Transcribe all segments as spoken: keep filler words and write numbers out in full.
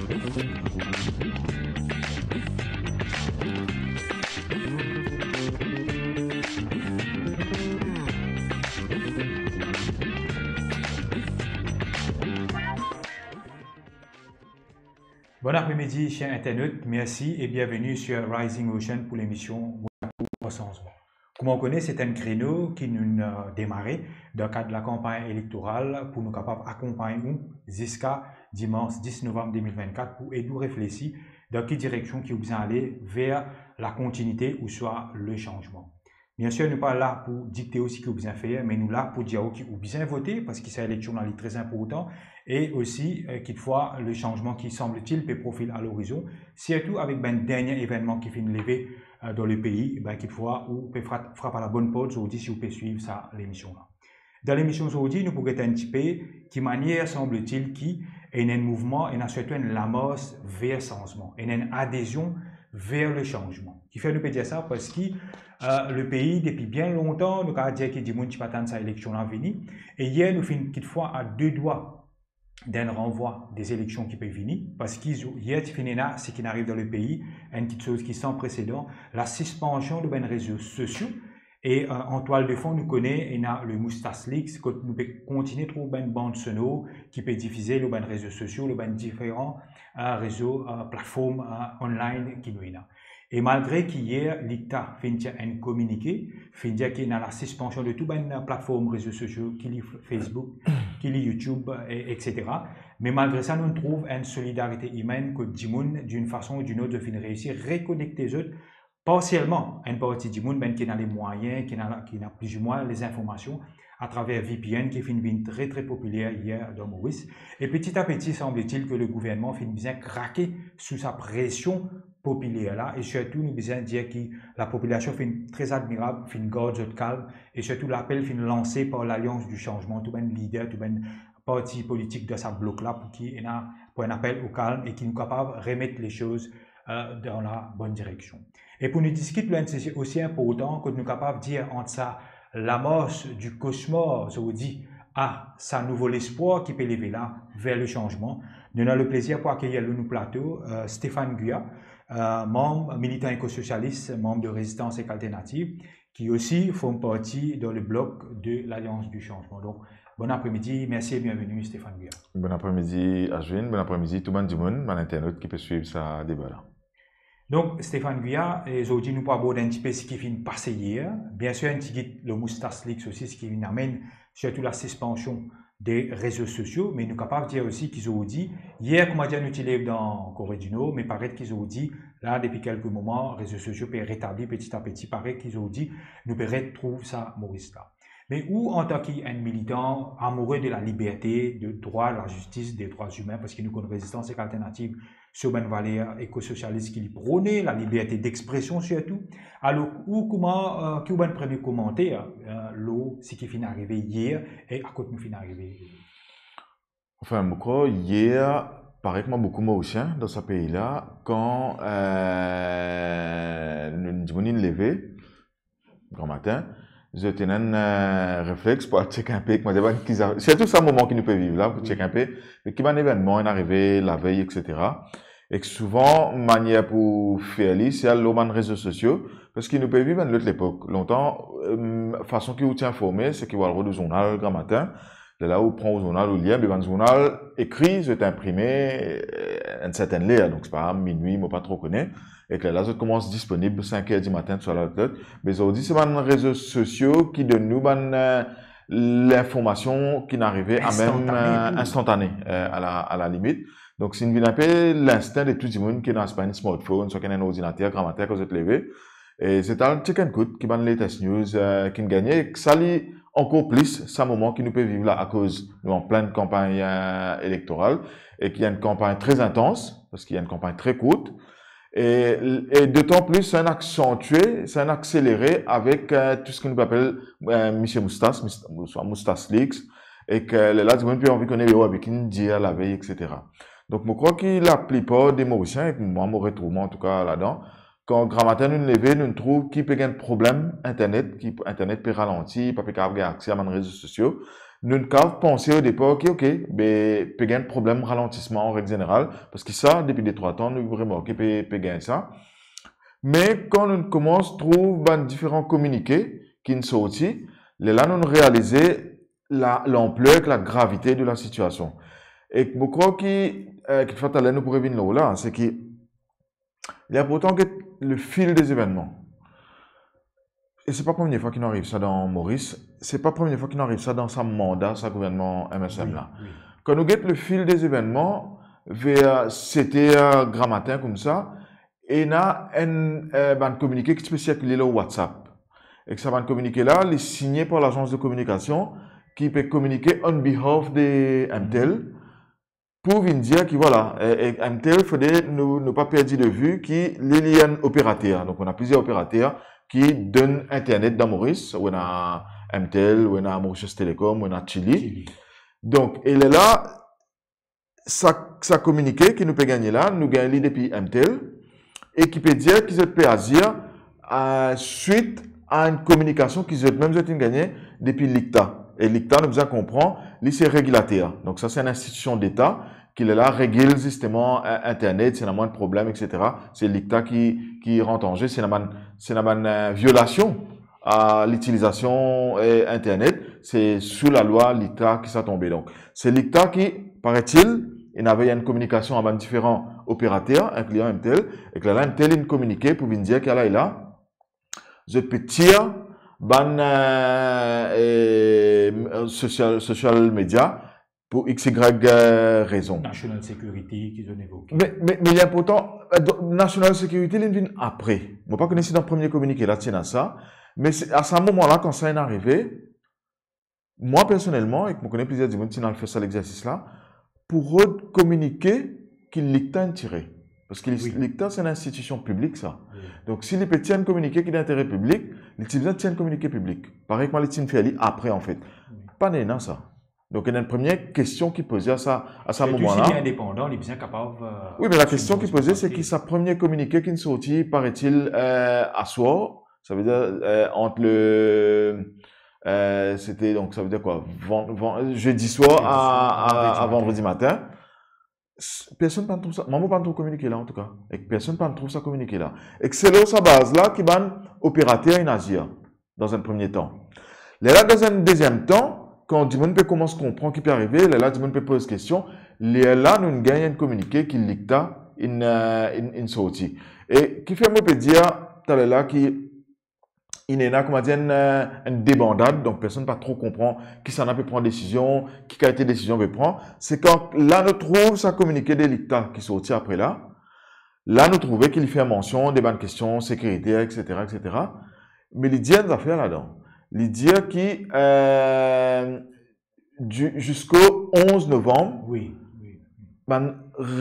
Bon apremidi, ser internot. Mersi e bienveni sur Rising Ocean pou lemision Monaco an sanzman. Kouma ou kone, se enn kreno ki nou, eh, demare dan kad lakanpagn elektoral pou nou kapav akonpagn ou ziska dimans dis novam de mil vennkat pou ed ou reflesi dan ki direksion ki ou bizin ale ver lakontinite ouswa le sanzman. Biensir, nou pa la pou dikte ou seki ou bizin fer, me nou la pou dir ou ki ou bizin vote, parski sa eleksion la, li tre inportan, e osi, eh, kitfwa, le sanzman ki, sanble-t-il, pe profil a lorizon, sirtou avek bann dernie evennman ki finn leve, eh, dan le pei, ben, kitfwa, ou pe fra-, frap a labonn port zordi si ou pe swiv sa lemision la. Dan lemision zordi, nou pou get enn tipe ki manier, sanble-t-il, ki ena enn mouvman, ena sirtou enn lamars ver sanzman, ena enn adezion ver le sanzman. Kifer nou pe dir sa? Parski, eh, le pei, depi bien lontan, nou kapav dir ki dimoun ti pe atann sa eleksion la vini. E yer, nou finn kitfwa a de dwa d'enn ranvwa de zeleksion ki pe vini, parski zo-, yer ti finn ena seki finn ariv dan le pei, enn kiksoz ki san presedan, lasispansion de bann rezo sosio. E, eh, an twal de fon, nou kone ena le Moustache Leaks, kot nou pe kontigne trouv bann band sonor ki pe difize lor bann rezo sosio, lor bann diferan, eh, rezo, eh, platform, eh, online ki nou ena. E malgre ki yer, LICTA finn tir enn kominike, finn dir ki ena lasispansion de tou bann platform rezo sosio, ki li Facebook, ki li YouTube, e, etsetera. Me malgre sa, nou trouv enn solidarite imenn kot dimoun, d'une façon ou d'une autre, zot finn reisi rekonekte zot parsielman, enn parti dimoun, bann ki ena lemwayin, ki ena, ki ena plizoumwin lezinformasion, atraver V P N ki finn vinn tre, tre popiler yer dan Moris. E peti a peti, sanble-t-il ke le gouvernman finn bizin krake sou sa presion popiler la, e sirtou nou bizin dir ki lapopilasion finn tre admirab, finn gard zot kalm, e sirtou lapel finn lanse par Lalians di Sanzman, tou bann lider, tou bann parti politik dan sa blok la, pou ki ena, pou enn apel o kalm e ki nou kapav remet lesoz, eh, dan labonn direksion. E pou nou diskit lor enn size osi inportan, kot nou kapav dir ant sa lamars di koshmar zordi a sa nouvo lespwar ki pe leve la ver le sanzman, nou ena le plezir pou akeyir lor nou plato, eh, Stéphane Guya, eh, manm, militan ekososialis, manm de Résistance Alternative, ki osi form parti dan le blok de Lalians di Sanzman. Donk, bon apremidi, mersi e bienveni, Stéphane Guya. Bon apremidi, Ashwin. Bon apremidi, tou bann dimoun, bann internot ki pe swiv sa deba la. Donk, Stéphane Guya, e zordi nou pou abord enn tipe seki finn pase yer. Biensir, enn tigit lor Moustache Leaks osi, seki finn amenn sirtou lasispansion de rezo sosio, me nou kapav dir osi ki zordi, yer, kouma dir, nou ti lev dan Kore di Nor, me paret ki zordi, la, depi kelke moman, rezo sosio pe retabli peti a peti, paret ki zordi, nou pe retrouv sa Moris la. Me ou, antan ki enn militan, amoure de laliberte, de drwa, lazistis, de drwa imin, parski nou konn Résistance Alternative, so bann valer ekososialis ki li prone, laliberte dexpresion sirtou. Alor, ou kouma, eh, ki ou bann premie komanter, eh, lor seki finn arive yer e a kot nou finn arive? Anfin, mo krwar yer, parey kouma boukou Morisien dan sa pei la, kan, eh, nou, dimoun inn leve, gramatin, zot ena enn, eh, reflex pou al chek inpe, kouma dir, bann ki za-, sirtou sa moman ki nou pe viv la, pou chek inpe, me ki bann evennman inn arive lavey, etsetera. Ek souvan, manier pou fer li, se al lor bann rezo sosio, parski nou pe viv enn lot lepok. Lontan, eh, fason ki ou ti informe, se ki ou al rod ou zournal gramatin, lerla ou pran ou zournal, ou lir, me bann zournal ekri, zot inprime, eh, enn sertenn ler, donk se pa minwi, mo pa tro kone. Ek lerla zot koumans disponib sink er dimatin, tousala, lot, lot. Me zordi, se bann rezo sosio ki donn nou bann, eh, linformasion ki inn arive a mem, instantane, eh, tou, instantane, eh, a la, a la limit. Donk, si inn vinn inpe linstin de tou dimoun ki ena swa enn smartphone, swa ki ena enn ordinater, gramatin, kan zot leve, e zot al chek enn kout ki bann latest news, eh, ki inn gagne. Ek sa li ankor plis sa moman ki nou pe viv la, akoz nou an plin kanpagn, eh, elektoral, e ki enn kanpagn tre intans, parski enn kanpagn tre kourt, e, e dotan plis, sa inn aksantie, sa inn akselere avek, eh, tou seki nou pe apel, eh, Misie Moustache, Mist-, swa Moustache Leaks, ek lerla dimoun pe anvi kone, yo, be ki inn dir lavey, etsetera. Donk, mo krwar ki laplipar de Morisien, ek mwa, mo retrouv mwa antouka ladan, kan gramatin nou leve, nou trouv ki pe gagn problem internet, ki internet pe ralanti, pa pe kapav gagn akse a bann rezo sosio. Nou'nn kav panse o depar ki, ok, be, pe gagn problem ralantisman an reg zeneral, parski sa, depi de trwa tan, nou remarke pe, pe gagn sa. Me kan nou koumans trouv bann diferan kominike ki'nn sorti, lerla nou realize la, lanpler ek lagravite de lasitiasion. Ek mo krwar ki, eh, kikfwa taler nou pou revinn lor la, se ki li inportan get le fil de zevennman. E se pa premie fwa ki nou ariv sa dan Moris, se pa premie fwa ki nou ariv sa dan sa manda sa gouvernman M S M la. Wi, wi. Kan nou get le fil de zevennman, ver set er gramatin koumsa, ena enn, eh, bann kominike ki ti pe sirkile lor WhatsApp. Ek sa bann kominike la, li signe par lazans de kominikasion ki pe kominike on behalf de MTEL, pou vinn dir ki, vwala, eh, eh, MTEL, fode nou, nou pa perdi de vi ki li, li enn operater. Donk, ou ena plizier operater ki donn internet dan Moris. Ou ena MTEL, ou ena Mauritius Telecom, ou ena Chili. Chili. Donk, e lerla, sa, sa kominike ki nou pe gagne la, nou gagn li depi MTEL, e ki pe dir ki zot pe azir, eh, swit a enn kominikasion ki zot mem zot inn gagne depi LICTA. E LICTA, nou bizin konpran, li se regilater. Donk sa se enn institision deta ki lerla regil zisteman, eh, internet, si ena mwa problem, et cetera. Se LICTA ki, ki rant an ze, si ena bann, si ena bann, eh, violasion a litilizasion, eh, internet, se sou lalwa LICTA ki sa tonbe. Donk, se LICTA ki, paraît-il, inn avoy enn kominikasion a bann diferan operater, inklian MTEL, ek lerla MTEL inn kominike pou vinn dir ki ala e la, zot pe tir bann, eh, eh, social, social media pou X Y, eh, rezon. National Security ki zot inn evoke. Me, me, me li inportan, eh, donk, National Security, li vinn apre. Mo pa kone si dan premie kominike la ti ena sa, me se, a sa moman la, kan sa inn arive, mwa personelman, ek mo kone plizier dimoun ti inn al fer sa legzersis la, pou rod kominike ki LICTA inn tire. Parski li, wi, LICTA se enn institision piblik sa. Wi. Donk, si li pe tir enn kominike ki dan lintere piblik, li ti bizin tir enn kominike piblik. Parey kouma li ti inn fer li apre, anfet. Wi. Pa ena sa. Donk, ena enn premie kestion ki poze a sa, a sa moman la. Li indepandan, li bizin kapav, eh, wi, me la kestion ki poze, se ki sa premie kominike ki'nn sorti, paraît-il, eh, aswar, sa ve dir, eh, ant le, eh, sete, donk, sa ve dir kwa, van-, van-, zedi swar a, a, a vandredi matin. Zedi swar, a vandredi matin. S-, personn pa'nn trouv sa. Mwa, mo pa'nn trouv kominike la, antouka. Ek personn pa'nn trouv sa kominike la. Ek se lor sa baz la ki bann operater inn azir, dan enn premie tan. Lerla, dan enn deziem tan, kan dimoun pe koumans konpran ki pe arive, lerla dimoun pe poz kestion, lerla nou gagn enn kominike ki LICTA inn, eh, inn, inn sorti. E kifer mo pe dir taler la ki inn ena, kouma dir, enn, eh, enn debandad, donk personn pa tro konpran kisannla pe pran desizion, ki kalite desizion pe pran. Se kan la nou trouv sa kominike de LICTA ki sorti apre la, la nou trouve ki li fer mansion de bann kestion sekiriter, et cetera, et cetera. Me li dir enn zafer ladan. Li dir ki, eh, di-, ziska onz novanm, wi, wi, wi, bann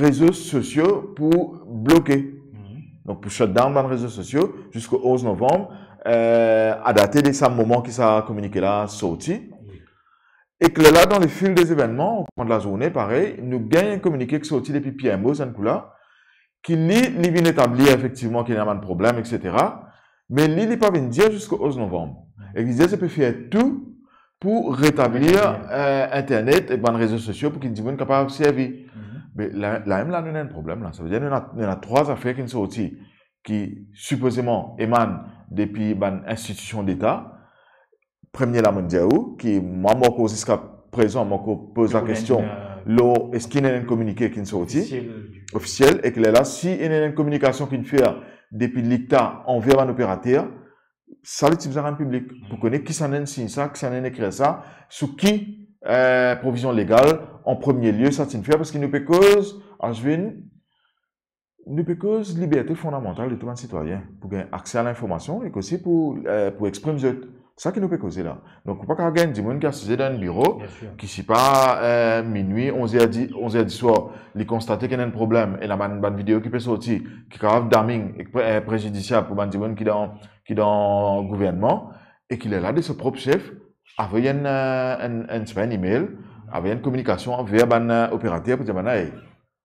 rezo sosio pou bloke. Mhm. Donk, pou shutdown bann rezo sosio ziska onz novanm, eh, adate de sa moman ki sa kominike la sorti. Wi. Ek lerla, dan le fil de zevennman, o kour de lazourne, parey, nou gagn enn kominike ki sorti depi P M O, sa enn kou la, ki li, li vinn etablir efektivman ki ena bann problem, et cetera. Me li, li pa vinn dir ziska onz novanm. Ek li dir zot pe fer tou pou retablir, retablir, eh, internet ek bann rezo sosio pou ki dimoun kapav servi. Mhm. Me la, la mem la, nou ena enn problem la. Sa ve dir nou ena, nou ena trwa zafer ki'nn sorti ki sipozeman emann depi bann institision deta. Premie la, mo'nn dir ou, ki mwa, mo ankor ziska prezan, mo ankor poz lakestion, eh, lor eski ena enn kominike ki'nn sorti, ofisiel, ofisiel, ek lerla, si ena enn kominikasion ki'nn fer depi LICTA anver bann operater, sa li ti bizin rann piblik, pou kone kisannla inn sign sa, kisannla inn ekrir sa, sou ki, eh, provizion legal, an premie lie, sa ti'nn fer, parski nou pe koz, Ashwin, nou pe koz liberte fondamantal de tou bann sitwayin pou gagn akse a linformasion ek osi pou, eh, pou exprim zot. Sa ki nou pe koze la. Donk, ou pa kav gagn dimoun ki asize dan enn biro, bien sûr, ki sipa, eh, minwi, onz er di, onz er diswar, li konstate ki ena enn problem, ena bann, bann video ki pe sorti, ki kapav damning ek pre-, eh, prejidisiab pou bann dimoun ki dan, ki dan gouvernman, e ki lerla de so prop sef avoy enn, eh, enn, enn, sipa, enn email, avoy enn kominikasion ver bann, eh, operater pou dir bann, ey,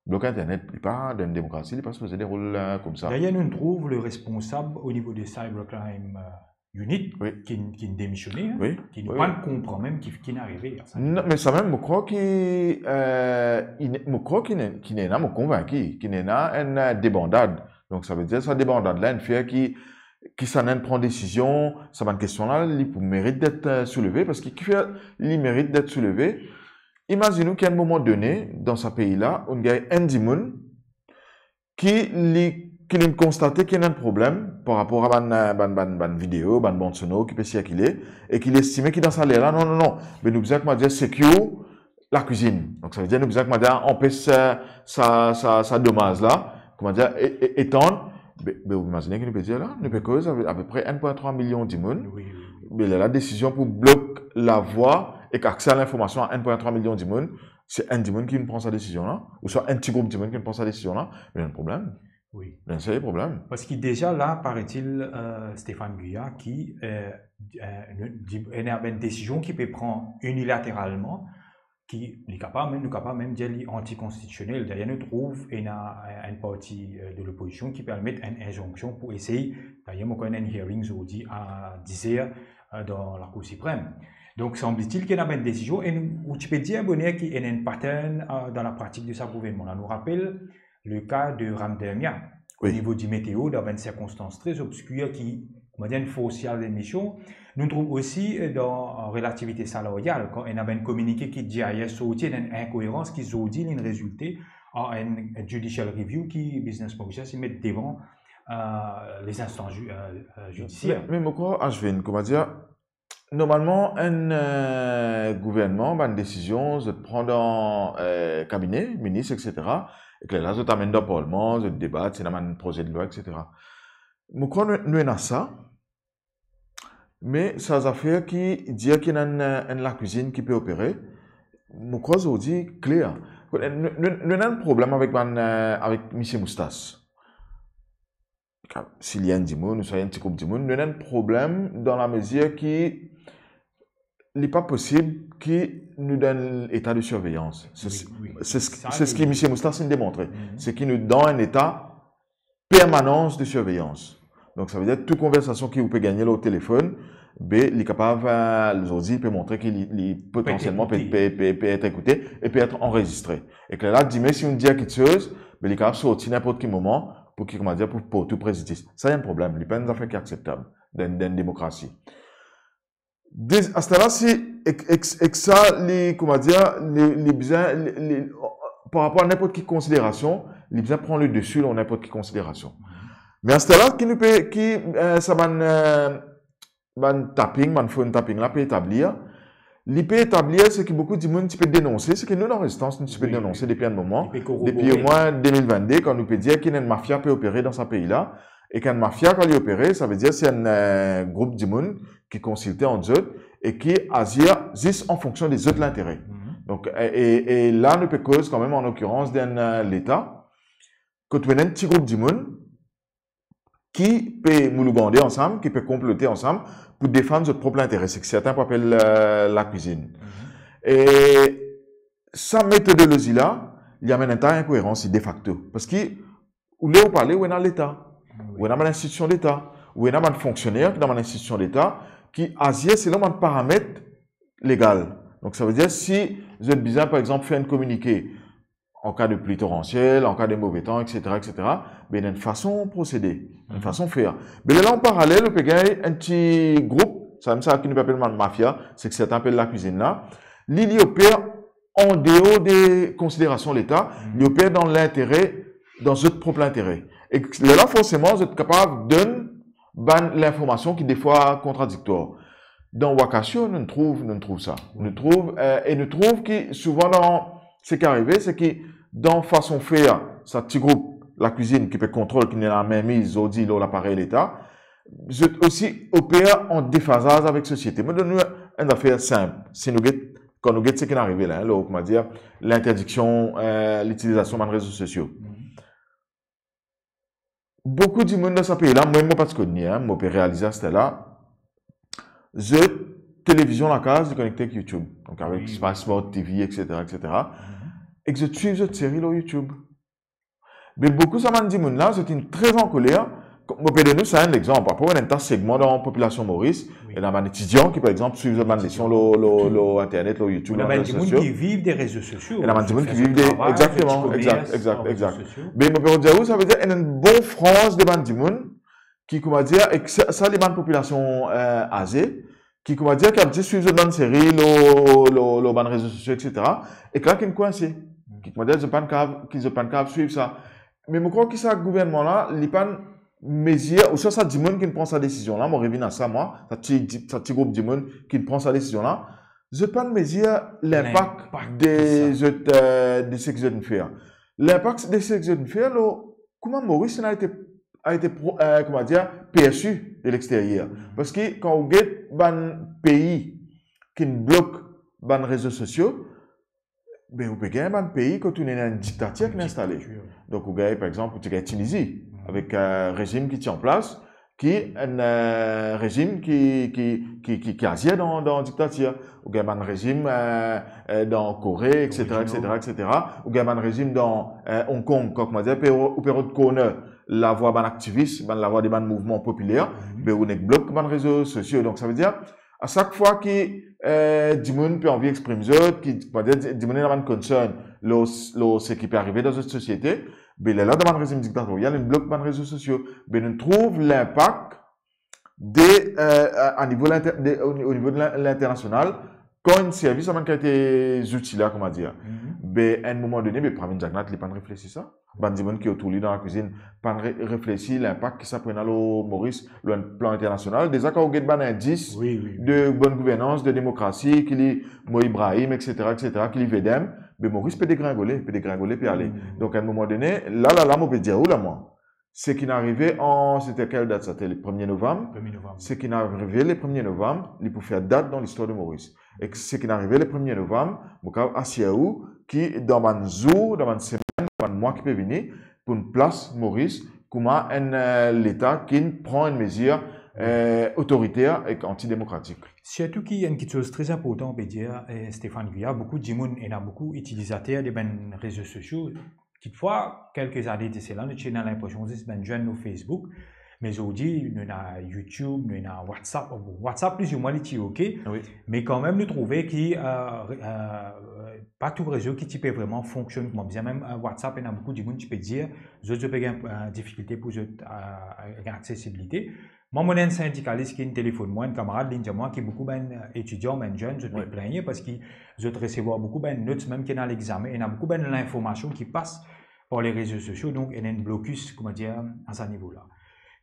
blok internet, li pa, dan enn demokrasi, li pa sipoze deroul, eh, koumsa. D'ailleurs, nou trouv le responsab au niveau de cybercrime, euh, Unit, wi, ki, ki demisione, hein, wi, ki nou, wi, pa konpran mem ki, ki finn arive a sa. Non, me sa mem, mo krwar ki, euh, inn-, mo krwar ki inn-, ki ena, mo konvinki, ki ena enn, euh, debandad. Donk, sa ve dir, sa debandad la, inn fer ki, ki sa inn pran desizion, sa bann kestion la, li pou merit det, euh, souleve, parski ki fer li merit det souleve, imazinn ou ki a enn moman done, dan sa pei la, ou gagn enn dimoun, ki li, ki li konstate ki ena enn problem par rapor a bann, bann, bann, bann video, bann band sonor ki pe sirkile, e ki li estime ki dan sa ler la, non, non, non, be nou bizin, koumadir, secure lakwizinn. Donk, sa ve dir, nou bizin, koumadir, anpes, euh, sa, sa, sa domaz la, koumadir, e, e, etann, be, be, ou imazine ki nou pe dir la, nou pe koz ape, apepre enn pwin trwa milion dimoun. Wi, wi, wi. Be, lerla desizion pou blok lavwa ek akse a linformasion a enn pwin trwa milion dimoun, se enn dimoun ki pran sa desizion la, ouswa enn ti group dimoun ki pran sa desizion la, me ena enn problem. Wi. Ena enn serye problem. Parski deza la, paraît-il, euh, Stéphane Guillard ki, euh, euh, nou, di, ena bann desizion ki pe pran inilateralman, ki li kapav mem, nou kapav mem dir li antikonstitisionel. Dayer nou trouv ena, euh, enn parti, euh, de lopozision ki pe al met enn inzonksion pou esey, dayer mo konn enn hearing zordi a diz er, euh, dan Lakour Siprem. Donk, sanble-t-il ki ena bann desizion, e nou, ou ti pe dir boner ki ena enn pattern, euh, dan lapratik de sa gouvernman la. Nou rapel le ka de Ram Dermia, wi, o nivo di meteo, dan bann sirkonstans tre obskir ki, koumadir, inn fors li al demision. Nou trouv osi, euh, dan, euh, relativite salaryal, kan ena bann kominike ki GIS sorti, ena enn inkoerans ki zordi linn rezilte an enn judicial review ki Business Mauritius inn met devan, euh, les instances ju-, euh, euh, judiciaires. Me, me mo krwar, Ashwin, koumadir, normalman, enn, euh, gouvernman, bann desizion, zot pran dan, euh, kabine, minis, et cetera, ek lerla zot amenn dan parlman, zot debat, si ena bann proze de lwa, et cetera. Mo krwar nou, nou ena sa, me sa zafer ki dir ki ena enn, enn lakwizinn ki pe opere, mo krwar zordi kler. Nou, nou, nou ena enn problem avek bann, euh, avek misie Moustas. Si li enn dimoun, ouswa enn ti group dimoun, nou ena enn problem dan lamezir ki li pa posib ki nou dan enn eta de sirveyans. Se, wi, wi, se, se, sa, se seki misie Moustas inn demontre. Mhm. Se ki nou dan enn eta permanans de sirveyans. Donk, sa ve dir tou konversasion ki ou pe gagne lor telefonn, be, li kapav, euh, zordi, pe montre ki li, li potansielman pe, pe, pe, pe et ekoute e pe et anrezistre. Ek lerla, dime, si ou dir kiksoz, be, li kapav sorti ninport ki moman pou ki, koumadir, pou port ou prezidis. Sa, enn problem. Li pa enn zafer ki akseptab dan, dan enn demokrasi. De, asterla, si ek, ek, ek sa, li, koumadir, li, li bizin, li, li, par rapor a ninport ki konsiderasion, li bizin pran le desi lor ninport ki konsiderasion. Me asterla, ki nou pe, ki, euh, sa bann, euh, bann tapping, bann phone tapping la pe etablir, li pe etablir seki boukou dimoun ti pe denonse, seki nou, dan Rezistans, nou ti pe denonse depi enn moman, depi omwin de mil vennde, kan nou pe dir ki ena enn mafia pe opere dan sa pei la, e ki enn mafia, kan li opere, sa ve dir se enn, euh, group dimoun ki konsilte ant zot e ki azir zis an fonksion de zot lintere. Donk, e, e, e la, nou pe koz kanmem, an lokirans, dan, euh, Leta, kot ou ena enn ti group dimoun ki pe moulougande ansam, ki pe konplote ansam pou defann zot prop lintere, seki sertin pou apel, euh, lakwizinn. E sa metodolozi la, li amenn enn ta inkoerans de facto. Parski ou ler ou pale, ou ena Leta, ou ena bann institision Leta, ou ena bann fonksioner ki dan bann institision Leta ki azir selon bann paramet legal. Donk, sa ve dir, si zot bizin, par exanp, fer enn kominike an ka de pli toransiel, an ka de move tan, et cetera, et cetera, be, ena enn fason prosede, enn fason fer. Be, lerla, an paralel, ou pe gagn enn ti group, samem sa ki nou pe apel bann mafia, seki sertin apel lakwizinn la, li, li oper an deor de konsiderasion Leta, li oper dan lintere, dan zot prop lintere. E lerla, forseman, zot kapav donn bann linformasion ki defwa kontradiktwar. Dan Wakasio, nou trouv, nou trouv sa. Nou trouv, euh, e nou trouv ki souvan dan, seki arive, seki dan fason fer sa ti group lakwizinn ki pe kontrol, ki ena lamenmiz zordi lor laparey Leta, zot osi oper an defazaz avek sosiete. Mo donn nou enn zafer sinp. Si nou get, kan nou get seki inn arive la, hein, lor, koumadir, linterdiksion, euh, litilizasion bann rezo sosio. Boukou dimoun dan sa pei la, mwa, mo pa ti konn li, hein, mo pe realize asterla, zot televizion lakaz, li konekte ek YouTube. Donk, avek Smart T V, et cetera, et cetera. Ek zot swiv zot seri lor YouTube. Me boukou sa bann dimoun la, zot inn tre ankoler, Mo pe donn ou sa enn lexanp. Apre, ou ena enn ta segman dan popilasion Moris, ena bann etidian ki, par exanp, swiv zot bann leson lor, lor, lor internet, lor YouTube, lor rezo sosio. Ena bann dimoun ki viv de rezo sosio. Ena bann dimoun ki viv de, exakteman, exakt, exakt, exakt. Me mo pe dir ou, savedir, ena enn bon franz de bann dimoun ki, koumadir, ek sa, sa, li bann popilasion, eh, aze, ki, koumadir, ki abitie swiv zot bann seri lor, lor, lor bann rezo sosio, etsetera. Ek la, ki inn kwinse. Ki, koumadir, zot pa'nn kav, ki zot pa'nn kav swiv sa. Me mo krwar ki sa gouvernman la, li pa'nn mezir, ouswa sa dimoun ki pran sa desizion la, mo revinn a sa, mwa, sa ti, sa ti group dimoun ki pran sa desizion la, zot pa'nn mezir linpak de zot, eh, de seki zot inn fer. Linpak de seki zot inn fer, lor kouma Moris inn a ete, a ete pro-, eh, koumadir, persi de lexteryer. Parski kan ou get bann pei ki blok bann rezo sosio, be, ou pe gagn bann pei kot ou ena enn diktatir ki inn instale. Donk, ou gagn, par exanp, ou ti gagn Tinizi, avek, eh, rezim ki ti an plas, ki enn, eh, rezim ki, ki, ki, ki, ki azir dan, dan diktatir. Ou gagn bann rezim, eh, eh, dan Kore, etsetera, etsetera, etsetera. Ou gagn bann rezim dan, eh, Hong Kong, kan, koumadir, pe, ou pe rod corner lavwa bann aktivis, bann lavwa de bann mouvman popiler, be ou nek blok bann rezo sosio. Donk, savedir, a sak fwa ki, eh, dimoun pe anvi exprim zot, ki, koumadir, di-, dimoun ena bann concern lor, lor seki pe arive dan zot sosiete, be lerla dan bann rezim diktatorial, inn blok bann rezo sosio, be nou trouv linpak de, eh, a, a nivo linter-, de, o, o nivo de lin-, linternasional, kan inn servi sa bann kalite zouti la, koumadir. Be, enn moman done, be, Pravin Jagannath, li pa'nn reflesi sa. Bann dimoun ki otour li dan lakwizinn, pa'nn re-, reflesi linpak ki sa pou ena lor Moris, lor enn plan internasional. Deza, kan ou get bann indis de bonn gouvernans, de demokrasi, ki li Mo Ibrahim, etsetera, etsetera, ki li Vedem, be Moris pe degringole, pe degringole, pe ale. Donk, a enn moman done, la, la, la, mo pe dir ou la, mwa, seki inn arive an, sete kel dat sa, te le premie novam? Premie novam. Seki inn arive le premie novam, li pou fer dat dan listwar de Moris. Ek seki inn arive le premie novam, mo kav asir ou ki dan bann zour, dan bann semenn, dan bann mwa ki pe vini, pou nou plas Moris kouma enn, eh, leta ki'nn pran enn mezir, eh, otoriter ek antidemokratik. Sirtou ki enn kiksoz tre inportan, pe dir, eh, Stéphane Guyard, boukou dimoun, ena boukou itilizater de bann rezo sosio, kitfwa, kelke zane de sela, nou ti ena linpresion zis bann zenn lor Facebook, me zordi, nou ena YouTube, nou ena WhatsApp. Bon, WhatsApp, plizoumwin, li ti ok, me kanmem, nou trouve ki, eh, re-, eh, pa tou rezo ki ti pe vreman fonksionn kouma bizin. Mem, eh, WhatsApp, ena boukou dimoun ti pe dir, zot, zot pe gagn, eh, difikilte pou zot, eh, gagn aksesibilite. Mwa, mo ena enn sindikalis ki inn telefonn mwa, enn kamarad, li'nn dir mwa ki boukou bann, eh, etidian, bann zenn, zot pe pligne parski zot resevwar boukou bann not, mem ki ena lexame, ena boukou bann linformasion ki pas par le rezo sosio, donk ena enn blokis, koumadir, a sa nivo la.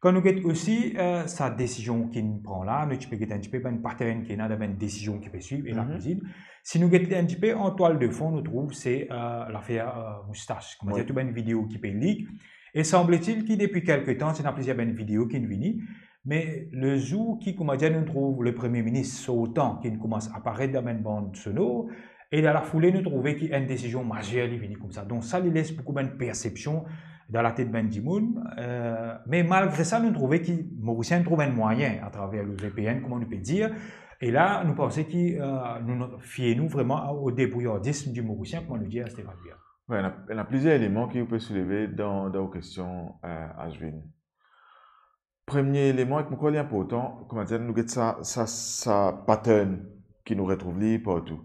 Kan nou get osi, eh, sa desizion ki'nn pran la, nou ti pe get enn tipe bann pattern ki ena dan bann desizion ki pe swiv, e lakwizinn. Si nou get enn tipe an twal de fon, nou trouv se, eh, lafer, eh, moustas. Koumadir, tou bann video ki pe leak. E sanbletil ki depi kelke tan, ti ena plizier bann video ki'nn vini. Me le zour ki, koumadir, nou trouv le Premie Minis sortan ki'nn koumans aparet dan bann band sonor, e dan lafoule, nou trouve ki enn desizion mazer li vini koumsa. Donk sa, li les boukou bann persepsion dan latet bann dimoun. Eh, me malgre sa, nou trouve ki Morisien trouv enn mwayin atraver le V P N, kouma nou pe dir. E la, nou panse ki, eh, nou, nou fie nou vreman o debrouyardism di Morisien, kouma nou dir, Stéphane Guyard. Wi, ena, ena plizier eleman ki ou pe souleve dan, dan ou kestion, eh, Ashwin. Premie eleman, ek mo krwar li inportan, koumadir, nou get sa, sa, sa pattern ki nou retrouv li partou.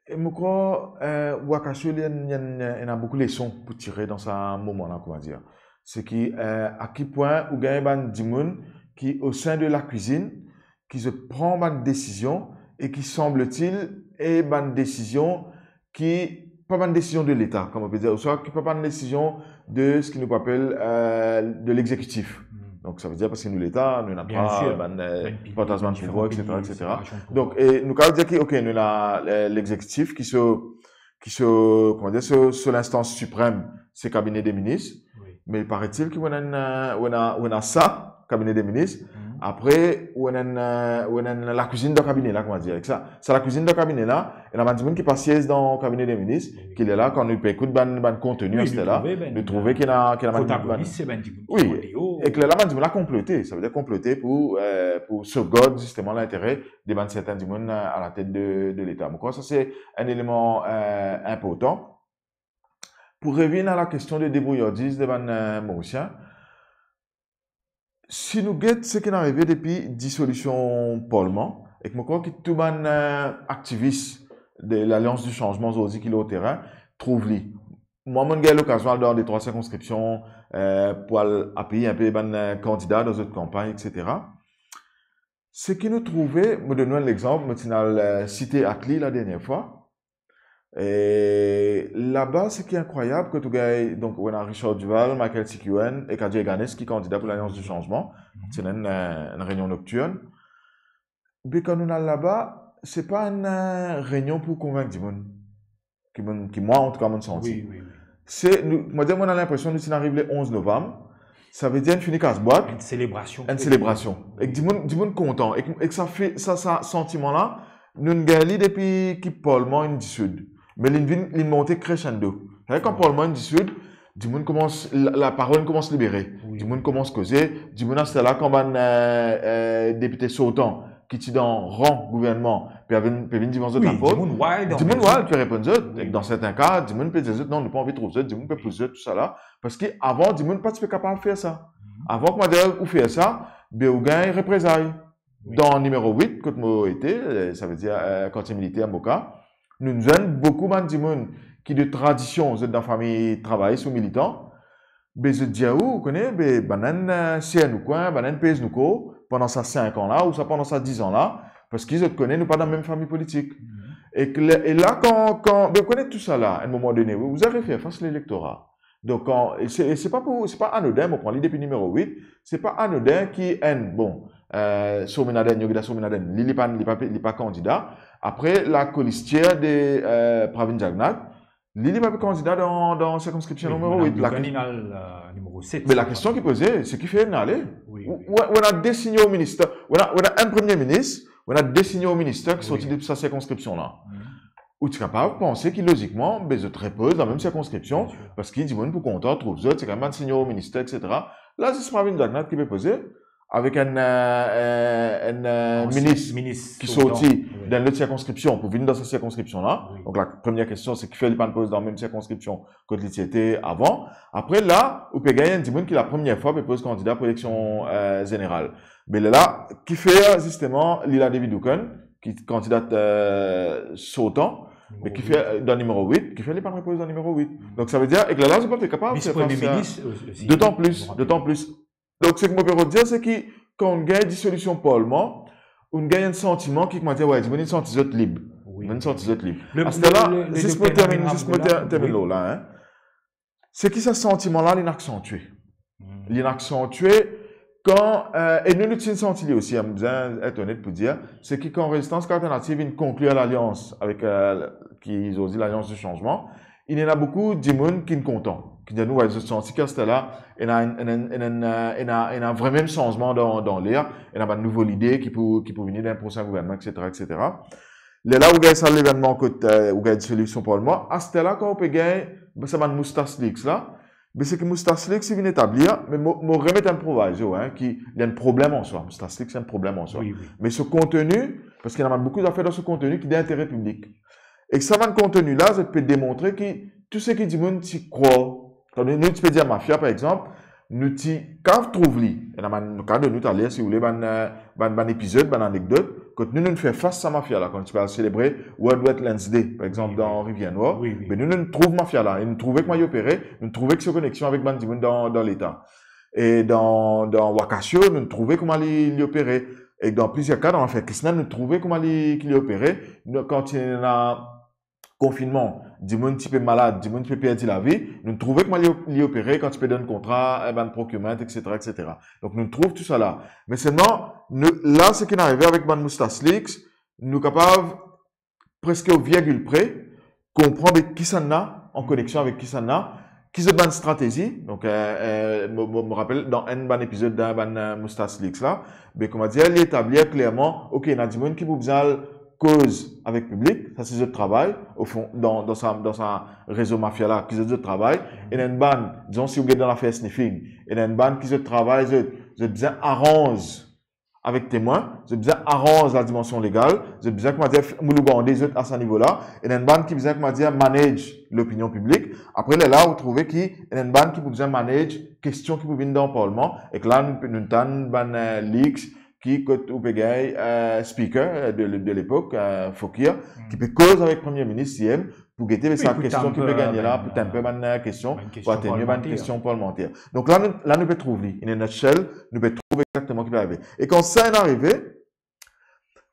E mo krwar, eh, ou a kapav tir enn, enn, ena boukou leson pou tire dan sa moman la, koumadir. Se ki, eh, a ki pwin ou gagn bann dimoun ki o sein de lakwizinn, ki zot pran bann desizion e ki, sanbletil, e bann desizion ki pa bann desizion de Leta, kouma nou pe dir, ouswa ki pa bann desizion de seki nou pe apel, eh, de lexekitif. Donk, savedir parski nou Leta, nou ena trwa bann, eh, partaz bann pouvwar, etsetera, etsetera. Donk, e nou kapav dir ki, ok, nou ena, eh, lexekitif ki so, ki so, koumadir, so, so linstans siprem, se kabine de minis. Me paraît-il ki ou ena, eh, ou ena, ou ena sa, kabine de minis. Apre, ou ena, eh, ou ena lakwizinn dan kabine la, koumadir, ek sa. Sa lakwizinn dan kabine la, ena bann dimoun ki pa siez dan kabine de minis, ki lerla, kan nou pe ekout bann, bann kontni, etsetera, nou trouve ki ena, ki ena bann, bann protagonis, se bann dimoun ki an deor. Wi, ek lerla, bann dimoun la konplote, savedir konplote pou, eh, pou sovgard zisteman lintere de bann serten dimoun, eh, a latet de, de Leta. Mo krwar sa se enn eleman, eh, inportan. Pou revinn a lakestion de debrouyardis de bann, eh, Morisien, Si nou get seki inn arive depi disolision parlman, ek mo krwar ki tou bann, eh, aktivis de Lalians di Sanzman zordi ki lor terin, trouv li. Mwa, mo'nn gagn lokazion al dan de trwa sirkonskripsion, eh, pou al apiy inpe bann, eh, kandida dan zot kanpagn, et cetera. Seki nou trouve, mo donn nou enn lexanp, mo ti inn al, eh, site ak li ladernie fwa. E laba, seki inkrwayab, kot ou gagn, donk, ou ena Richard Duval, Michaël Sicuwen ek Adi Erganes ki kandida pou Lalians di Sanzman. Mhm. Ti ena enn, eh, enn reynion noktirn. Be kan nou al laba, se pa enn, eh, reynion pou konvink dimoun. Ki mo'nn, ki mwa, antouka, mo'nn santi. Wi, wi, wi. Se, nou, mo dir, mo'nn linpresion nou ti inn ariv le onz novam. Savedir inn fini kas bwat. Enn selebrasion. Enn selebrasion. Ek dimoun, dimoun kontan. Ek, ek sa fer, sa, sa santiman la, nou'nn gagn li depi ki parlman inn disoud. Me li'nn vinn, li'nn monte crescendo. Savedir kan parlman inn disoud, dimoun koumans, la, laparol koumans libere. Wi. Dimoun koumans koze, dimoun aster la, kan bann, eh, eh, depite sortan ki ti dan ran gouvernman, pe vinn, pe vinn divan zot laport. Wi, dimoun wild, dimoun wild pe reponn zot. Wi. Ek dan sertin ka, dimoun pe dir zot, "Non, nou pa anvi trouv zot," dimoun pe pous zot, tousala. Parski avan, dimoun pa ti pe kapav fer sa. Mhm. Avan, kouma dir, ou fer sa, be ou gagn reprezay. Wi. Dan nimero wit, kot mo ete, eh, savedir, eh, kartie militer Moka, nou'nn zwenn boukou bann dimoun ki de tradision, zot dan fami travayis ou militan, be zot dir ou, ou kone, be bannla, eh, sers nou kwin, bannla pez nou kor, pandan sa sink an la, ouswa pandan sa diz an la, parski zot kone nou pa dan mem fami politik. Mhm. Ek le, e la, kan, kan, be ou kone tousala, enn moman done, ou, ou ariv fer fas lektora. Donk, kan, e se, e se pa pou, se pa anodin, mo pran li depi nimero wit, se pa anodin ki enn, bon, eh, Soomin Naden, Yogita Soomin Naden, li, li pa, li pa, li pa kandida. Apre, la colistière de, eh, Pravin Jagannath, li, li pa pe kandida dan, dan sirkonskripsion nimero wit. Wi, Madame Dugan, li al, eh, nimero set, me lakestion ki poze, seki fer inn ale. Wi, ou, wi. Ou, ou ena de senior minister, ou ena, ou ena enn premie minis, ou ena de senior minister ki sorti de sa sirkonskripsion la. Mhm. Ou ti kapav panse ki lozikman, be zot repoz dan mem sirkonskripsion, bien sir, parski dimoun pou kontan trouv zot, se kanmem bann senior minister, et cetera. La, zis Pravin Jagannath ki pe poze, avek enn, eh, eh, enn, eh, ansien minis, minis ki sorti, wi, dan enn lot sirkonskripsion pou vinn dan sa sirkonskripsion la. Wi. Donk, la premie kestion, se kifer li pa'nn poz dan mem sirkonskripsion kot li ti ete avan. Apre la, ou pe gagn enn dimoun ki la premie fwa pe poz kandida pou eleksion, eh, zeneral. Me lerla, kifer, zisteman, Leela Devi Dookhan, ki kandida, eh, sortan, me kifer, eh, dan nimero wit, kifer li pa'nn repoz dan nimero wit. Donk, savedir, ek lerla, zot pa pe kapav fer fas a... Vis-premie minis osi. Dotan plis, dotan plis. Donk, seki mo pe rod dir, seki kan ou gagn disolision parlman, ou gagn enn santiman ki, kouma dir, wi, dimoun inn santi zot lib. Wi. Dimoun inn santi zot lib. Le, aster la, le, le, le zis mo termine, zis mo termine lor la, hein. Seki sa santiman la, li'nn aksantie. Hmm. Li'nn aksantie kan, eh, e nou, nou ti'nn santi li osi, hein, bizin et onet pou dir, seki kan Rezistans Alternativ inn konklir lalians avek, eh, ki zordi Lalians di Sanzman, inn ena boukou dimoun ki'nn kontan, ki dir nou, wi, zot santi ki aster la, ena enn, ena enn, ena enn, eh, ena, ena vremem sanzman dan, dan ler, ena bann nouvo lide ki pou, ki pou vini dan prosin gouvernman, et cetera, et cetera. Lerla ou gagn sa levennman kot, eh, ou gagn disolision parlman. Aster la, kan ou pe gagn sa bann Moustache Leaks la, be seki Moustache Leaks inn vinn etablir, me mo, mo remet enn proviso, hein, ki li enn problem an swa. Moustache Leaks, se enn problem an swa. Wi, wi. Me so konteni, parski ena boukou zafer dan so konteni ki d'intere piblik. Ek sa bann konteni la, zot pe demontre ki tou seki dimoun ti krwar, kan nou, nou ti pe dir mafia, par exanp, nou ti kav trouv li. Ena bann, nou kav donn nou taler, si ou le, bann, eh, bann, bann epizod, bann anekdot, kot nou, nou fer fas sa mafia la, kan nou ti pe al selebre World Wetlands Day, par exanp, wi, wi, dan Rivière Noire, wi, wi, be nou, nou trouv mafia la, e nou trouve kouma li opere, nou trouve ki so koneksion avek bann dimoun dan, dan Leta. E dan, dan Wakasio, nou trouve kouma li, li opere. E dan plizier ka, dan lafer Kesnel, nou trouve kouma li, ki li opere. Nou, kan ti ena konfinnman, dimoun ti pe malad, dimoun ti pe perdi lavi, nou trouve kouma li, li opere, kan ti pe donn kontra, eh, bann procurement, et cetera, et cetera. Donk, nou trouv tousala. Me selman, nou, la, seki inn arive avek bann Moustache Leaks, nou kapav preske o virgil pre, konpran be kisannla, an koneksion avek kisannla, ki zot bann stratezi. Donk, eh, eh, mo, mo, mo rapel dan enn bann epizod dan bann, eh, Moustache Leaks la, be, kouma dir, li etablir klerman, ok, ena dimoun ki pou bizin al koz avek piblik, sa se zot travay, o fon, dan, dan sa, dan sa rezo mafia la, ki zot, zot travay, ena enn bann, dizon, si ou get dan lafer sniffing, ena enn bann ki zot travay, zot, zot bizin aranz avek temwin, zot bizin aranz ladimansion legal, zot bizin, koumadir, moulogande zot a sa nivo la, ena enn bann ki bizin, koumadir, manage lopinion piblik. Apre, lerla ou trouve ki ena enn bann ki pou bizin manage kestion ki pou vinn dan parlman, ek la nou, nou tann bann, eh, leaks ki kot ou pe gagn, eh, speaker, eh, de, de lepok, eh, Fokir, ki pe koz avek Premie Minis, CM, pou gete sa kestion ki pe gagn la, pou tanpe bann, eh, kestion, pou atenir bann kestion parlmanter. Donk la nou, la nou pe trouv li, in a nutshell, nou pe trouv exakteman ki pe arive. E kan sa inn arive,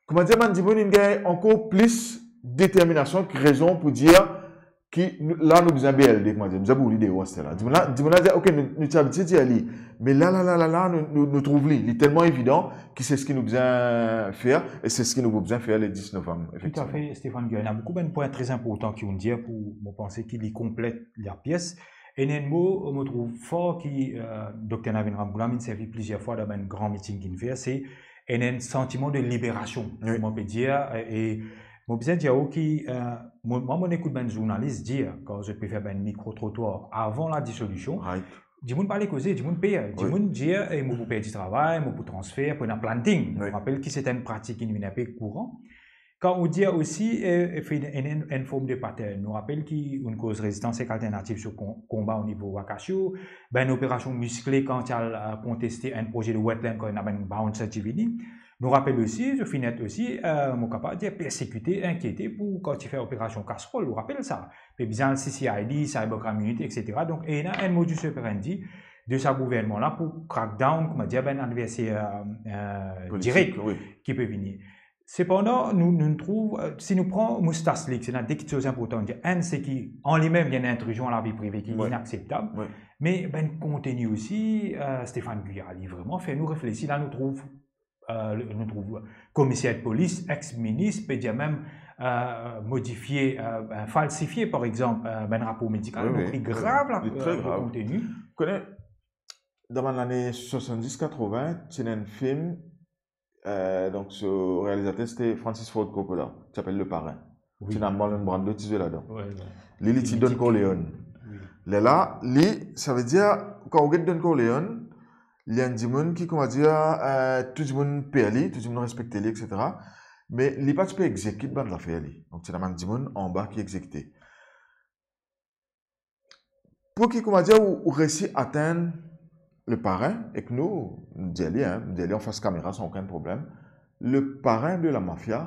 koumadir, bann dimoun inn gagn ankor plis determinasion ek rezon pou dir ki nou, la nou bizin BLD, koumadir, bizin boule deor aster la. Dimoun la, dimoun la dir, ok, nou, nou ti abitie dir li, me la, la, la, la, la, nou, nou, nou trouv li, li telman evidan ki se seki nou bizin fer, e se seki nou pou bizin fer le dis novam, efektivman. Toutafe, Stéphane Guillaume, ena boukou bann pwin tre inportan ki ou'nn dir pou, mo panse ki li konplet lapies. Ena enn mo, mo trouv for ki, eh, Dokter Navin Ramgoolam inn servi plizier fwa dan bann gran meeting ki'nn fer, se ena enn santiman de liberasion, wi, kouma pe dir, e, e mo bizin dir ou ki, eh, mo, mwa, mo'nn ekout bann zournalis dir, kan zot pe fer bann mikro-trotwar avan ladisolision, right, dimoun pa ale koze, dimoun per, wi, dimoun dir, e mo pou perdi travay, mo pou transfer, pou ena planting. Wi. Mo rapel ki se enn pratik ki vinn inpe kouran. Kan ou dir osi, eh, efek enn, enn, enn form de pattern. Nou rapel ki ou'nn koz rezistans ek alternativ so kon-, konba o nivo Wakasio, bann operasion miskle kan ti al, eh, konteste enn proze de wetland kan ena bann bouncer ti vini. Nou rapel osi, zot finn et osi, eh, mo kapav dir, persekite, inkiete pou kan ti fer operasion Kasrol, ou rapel sa. Pe bizin al CCID, Cybercrime Unit, et cetera. Donk, ena enn modus operandi de sa gouvernman la pou crack down, koumadir, bann adverser, eh, eh, politik, direk, wi, ki pe vini. Sepandan, nou, nou trouv, eh, si nou pran Moustas Leaks, ena de kiksoz inportan. Enn, se ki, an limem, li enn intrizion a lavi prive ki, wi, inakseptab. Wi. Me bann konteni osi, eh, Stéphane Guillaume, li vreman fer nou reflesi. La, nou trouv, eh, le, nou trouv komiser polis, ex-minis, pe dir mem, eh, modifie, eh, eh, falsifie, par exanp, eh, bann rapor medikal. Wi, donk, wi, li grav, wi, la, li tre, eh, grav, konteni. Ou kone, dan bann lane swasanndis katrovin, ti ena enn fim, eh, donk, so realizater, se te Francis Ford Coppola, ki apel Le Parrain. Wi. Ti ena Marlon Brando ti zwe ladan. Wi, wi. Li, li ti Don Corleone. Wi. Lerla, li, savedir, kan ou get Don Corleone, li enn dimoun ki, koumadir, eh, tou dimoun per li, tou dimoun respekte li, et cetera. Me li pa ti pe exekit bann zafer li. Donk, ti ena bann dimoun anba ki exekite. Pou ki, koumadir, ou, ou resi atenn Le Parrain, ek nou, nou dir li, hein, nou dir li anfas kamera san okenn problem, Le Parrain de la mafia,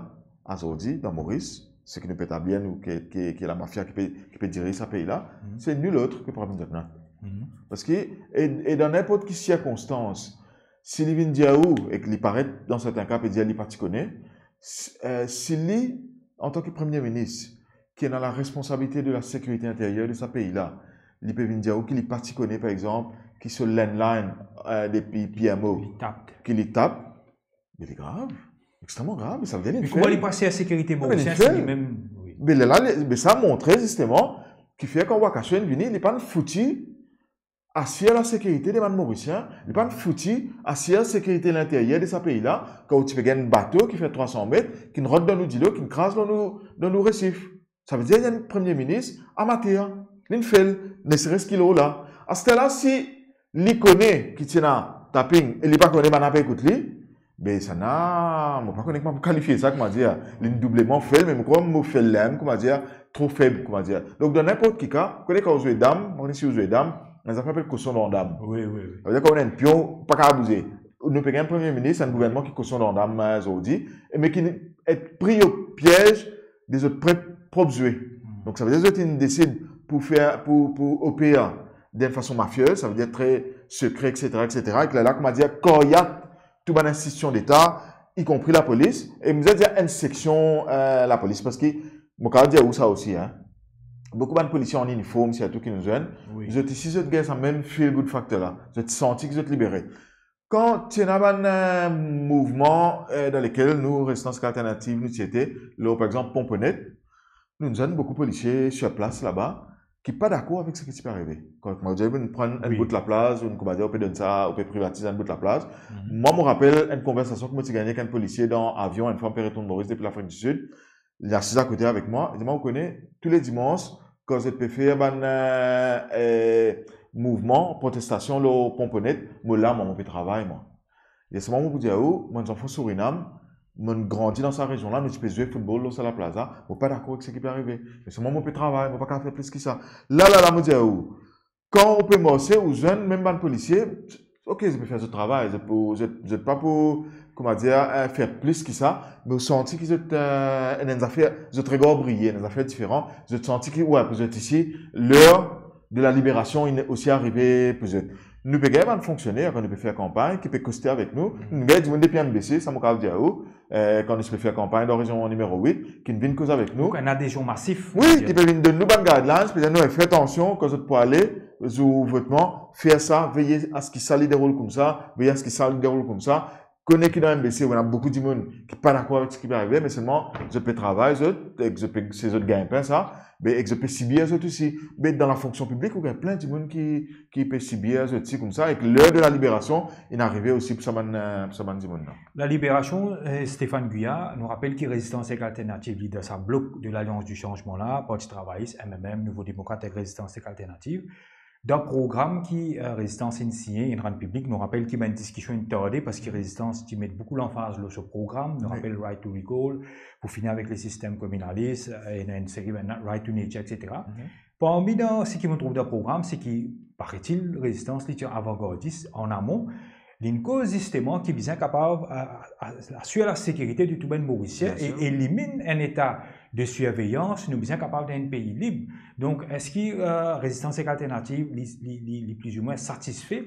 azordi, dan Moris, seki nou pe etablir, nou, ki, ki, ki lamafia ki pe, ki pe diriz sa pei la, mhm, se nul autre que Pravind Jugnauth. Mhm. Parski, e, e dan ninport ki sirkonstans, si li vinn dir ou, ek li paret, dan serten ka, pe dir li pa ti kone, s-, eh, si li, antan ki Premie Minis, ki ena la responsabilite de la sekirite interyer de sa pei la, li pe vinn dir ou ki li pa ti kone, par exanp, ki so landline, eh, depi P M O, ki li tap, ki li tap, me li grav, extreman grav, me savedir li fer. Me kouma li pa asir sekirite Morisien, si li mem, wi. Me lerla, li, me sa montre zisteman ki fer kan Wakasio inn vini, li pa'nn fouti asir lasekirite de bann Morisien, li pa'nn fouti asir sekirite linteryer de sa pei la, kan ou ti pe gagn bato ki fer trwa san met, ki'nn rant dan nou dilo, ki'nn kraz dan nou, dan nou resif. Savedir li enn Premie Minis amater, li'nn fel, ne seres ki lor la. Aster la, si li kone ki ti ena tapping e li pa kone bann la pe ekout li, be sa na, mo pa kone kouma pou kalifie sa, koumadir, li'nn doubleman fel, me mo krwar mo fel limem, koumadir, tro feb, koumadir. Donk, dan ninport ki ka, kone kan ou zwe dam, mo pa kone si ou zwe dam, ena zafer apel koson dan dam. Wi, wi, wi. Savedir kan ou ena enn pion, pa kapav bouze. Nou pe gagn Premie Minis, enn gouvernman ki koson dan dam, eh, zordi, e me ki et pri o piez de zot prop, prop zwe. Hmm. Donk, savedir zot inn desid pou fer, pou, pou oper de fason mafiez, savedir tre sekre, et cetera, et cetera, ek lerla, koumadir, karyak tou bann institision Leta, ikonpri lapolis, e mo bizin dir enn seksion, eh, lapolis, parski mo kapav dir ou sa osi, hein. Boukou bann polisie an iniform, sirtou ki nou zwenn, wi, zot isi, zot gagn sa mem feel good factor la. Zot santi ki zot libere. Kan ti ena bann, eh, mouvman, eh, dan lekel nou, Rezistans Alternativ, nou ti ete, lor, par exanp, Ponponnet, nou zwenn boukou polisie sir plas laba ki pa dakor avek seki ti pe arive. Kan, kouma dir, ou pran enn, wi, bout laplaz, ou, kouma dir, ou pe donn sa, ou pe privatiz enn bout laplaz. Mhm. Mwa, mo rapel enn konversasion ki mo ti gagne ek enn polisie dan avion, enn fwa mo pe retourn Moris depi Lafrik di Sid. Li asiz akote avek mwa, li dir mwa, ou kone, tou le dimans, kan zot pe fer bann, eh, eh, mouvman, protestasion lor Ponponnet, mo la, mwa, mo pe travay, mwa. E selman mo pou dir ou, mwa, zanfan Surinam, mo grandi dan sa rezion la, nou ti pe zwe foutbol lor sa laplaz la, mo pa dakor ek seki pe arive. Me selman mo pe travay, mo pa kapav fer plis ki sa. La, la, la, mo dir ou, kan ou pe marse, ou zwenn mem bann polisie, ok, zot pe fer zot travay, zot pou, zot, zot pa pou, koumadir, eh, fer plis ki sa, me ou santi ki zot, eh, ena enn zafer, zot regar briye, ena enn zafer diferan, zot santi ki, wi, pou zot isi, ler de laliberasion inn osi arive pou zot. Nou pe gagn bann fonksioner, kan nou pe fer kanpagn, ki pe koste avek nou, nou gagn dimoun depi M B C, sa mo kapav dir ou, eh, kan nou ti pe fer kanpagn dan rezion nimero wit, ki'nn vinn koz avek nou. Donk, enn adezion masif, wi, ki pe vinn donn nou bann guidelines, pe dir nou, eh, fer atansion kan zot pou ale, zour votman, fer sa, veye aski sa li deroul koumsa, veye aski sa li deroul koumsa. Kone ki dan M B C, ou ena boukou dimoun ki pa dakor avek seki pe arive, me selman zot pe travay, zot, ek zot pe, se zot gagnpin sa, me ek zot pe sibir zot osi. Me dan lafonksion piblik, ou gagn plin dimoun ki, ki pe sibir zot osi koumsa, ek ler de laliberasion, inn arive osi pou sa bann, eh, pou sa bann dimoun la. Laliberasion, eh, Stéphane Guillard, nou rapel ki Rezistans ek Alternativ, li dan sa blok de Lalians di Sanzman la, Parti Travayis, M M M, Nouvo Demokrat ek Rezistans ek Alternativ. Dan program ki, eh, Rezistans inn signe, inn rann piblik, nou rapel ki bann diskision inn tarde, parski Rezistans ti met boukou lanfaz lor so program, nou rapel Right to Recall, pou fini avek le sistem kominalis, eh, ena enn seri bann Right to Nature, et cetera. Parmi dan seki mo trouv dan program, se ki, paraît-il, Rezistans, li ti avangardis an amon, li'nn koz zisteman ki bizin kapav, eh, a-, asir lasekirite de tou bann Morisien e eliminn enn eta de sirveyans, nou bizin kapav dan enn pei lib. Donk, eski, eh, Rezistans ek Alternativ, li, li, li, li plizoumwin satisfe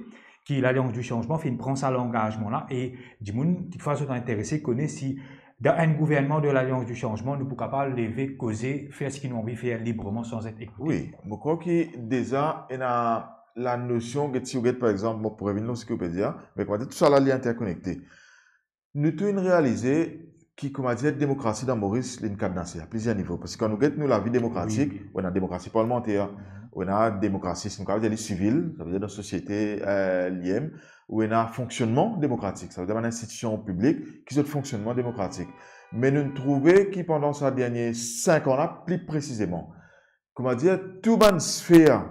ki Lalians di Sanzman finn pran sa langazman la, e dimoun, kikfwa zot interese, kone si dan enn gouvernman de Lalians di Sanzman, nou pou kapav leve, koze, fer seki nou anvi fer libreman, san et ekoute. Wi, mo krwar ki deza ena lanosion, get, si ou get, par exanp, mo pou revinn lor seki ou pe dir, me koumadir tou sa la li interkonekte. Nou tou inn realize ki, koumadir, demokrasi dan Moris, li'nn kadnase a plizier nivo. Parski kan nou get nou lavi demokratik, wi, wi, ou ena demokrasi parlimanter, mhm, ou ena demokrasi, si nou kapav dir li sivil, savedir dan sosiete, eh, li mem, ou ena fonksionnman demokratik, savedir bann institision piblik ki zot fonksionnman demokratik. Me nou trouve ki pandan sa dernie sink an la, pli presizeman, koumadir, tou bann sfer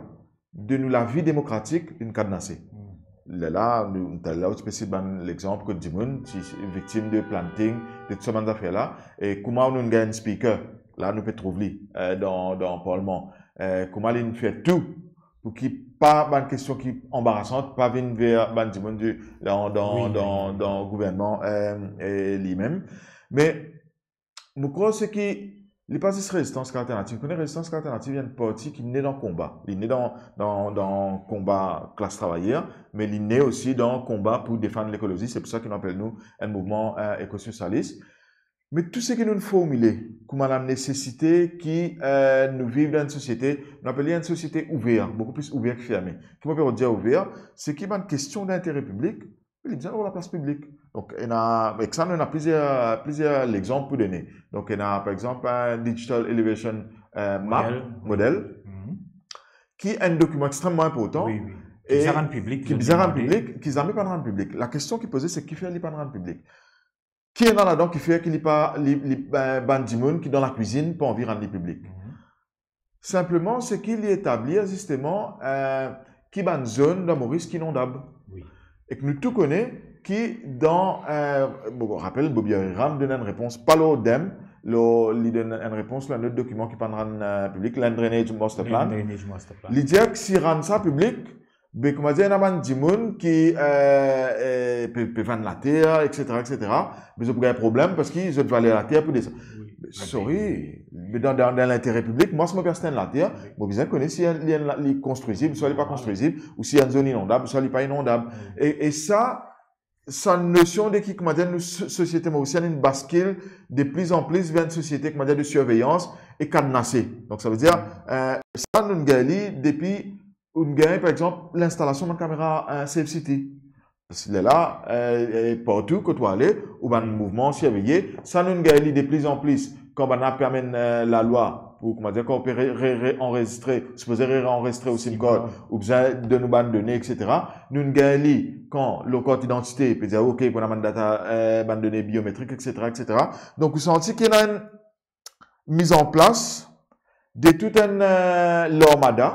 de nou lavi demokratik, li'nn kadnase. Hmm. Lerla, nou, talera, ou ti pe sit bann lexanp kot dimoun ti, ti viktim de planting, de tou sa bann zafer la, e kouma nou'nn gagn speaker, la nou pe trouv li, eh, dan, dan parlman. Eh, kouma li'nn fer tou pou ki pa bann kestion ki anbarasan pa vinn ver bann dimoun di, dan, dan, wi, dan, wi, dan gouvernman, eh, eh, li mem. Me mo krwar se ki li pa zis Rezistans ek Alternativ. Ou kone Rezistans ek Alternativ, li enn parti ki ne dan konba. Li ne dan, dan, dan konba klas travayer, me li ne osi dan konba pou defann lekolozi. Se pou sa ki nou apel nou enn mouvman, eh, ekososialis. Me tou seki nou'nn formile kouma lanesesite ki, eh, nou viv dan enn sosiete, nou apel li enn sosiete ouver, boukou plis ouver ki ferme. Ki mo pe dir ouver, se ki bann kestion dintere piblik, li bizin lor laplas piblik. Donk, ena, ek sa, nou ena plizier, plizier lexanp pou done. Donk, ena, par exanp, eh, Digital Elevation, eh, Map, model, model, mhm, ki enn dokiman extrememan inportan, wi, wi, ki bizin rann piblik, ki bizin rann piblik, ki zame pa'nn rann piblik. Lakestion ki poze, se kifer li pa'nn rann piblik. Ki ena ladan ki fer ki li pa, li, li, eh, bann dimoun ki dan lakwizinn pa anvi rann li piblik. Mhm. Sinpleman, se ki li etablir, zisteman, eh, ki bann zonn dan Moris ki inondab. Wi. Ek nou tou kone ki dan, eh, bon, rapel, Bobby Auriram donn enn repons, pa lor dem, lor, li donn enn repons lor enn lot dokiman ki pa'nn rann, eh, piblik, Land Drainage Master Plan. Land Drainage Master Plan. Li dir ki si rann sa piblik, be, koumadir, ena bann dimoun ki, eh, eh, pe, pe vann later, et cetera, et cetera. Me zot pou gagn problem parski zot valer later pou desann. Wi. Sorry, me dan, dan, dan lintere piblik, mwa, si mo pe aste enn later, wi, mo bizin kone si li, li konstrizib, swa li pa konstrizib, ou si enn zonn inondab, swa li pa inondab. Wi. E, e sa, sa nosion de ki, koumadir, nou so-, sosiete morisienn, inn baskil de plis an plis ver enn sosiete, koumadir, de sirveyans e kadnase. Donk, savedir, eh, sa, nou gagn li depi, ou gagn, par exanp, linstalasion bann kamera, eh, Safe City. Parski lerla, eh, eh, partou kot ou ale, ou bann mouvman sirveye, sa, nou gagn li de plis an plis. Kan bann la pe amenn, eh, lalwa pou, koumadir, kan ou pe re-, re-, re-anrezistre, sipoze re-, re-anrezistre ou SIM card, ou bizin donn ou bann done, et cetera. Nou gagn li kan lor kart idantite, pe dir, ok, pou ena bann data, eh, bann done biometrik, et cetera, et cetera. Donk, ou santi ki ena enn miz an plas de tou enn, eh, larmada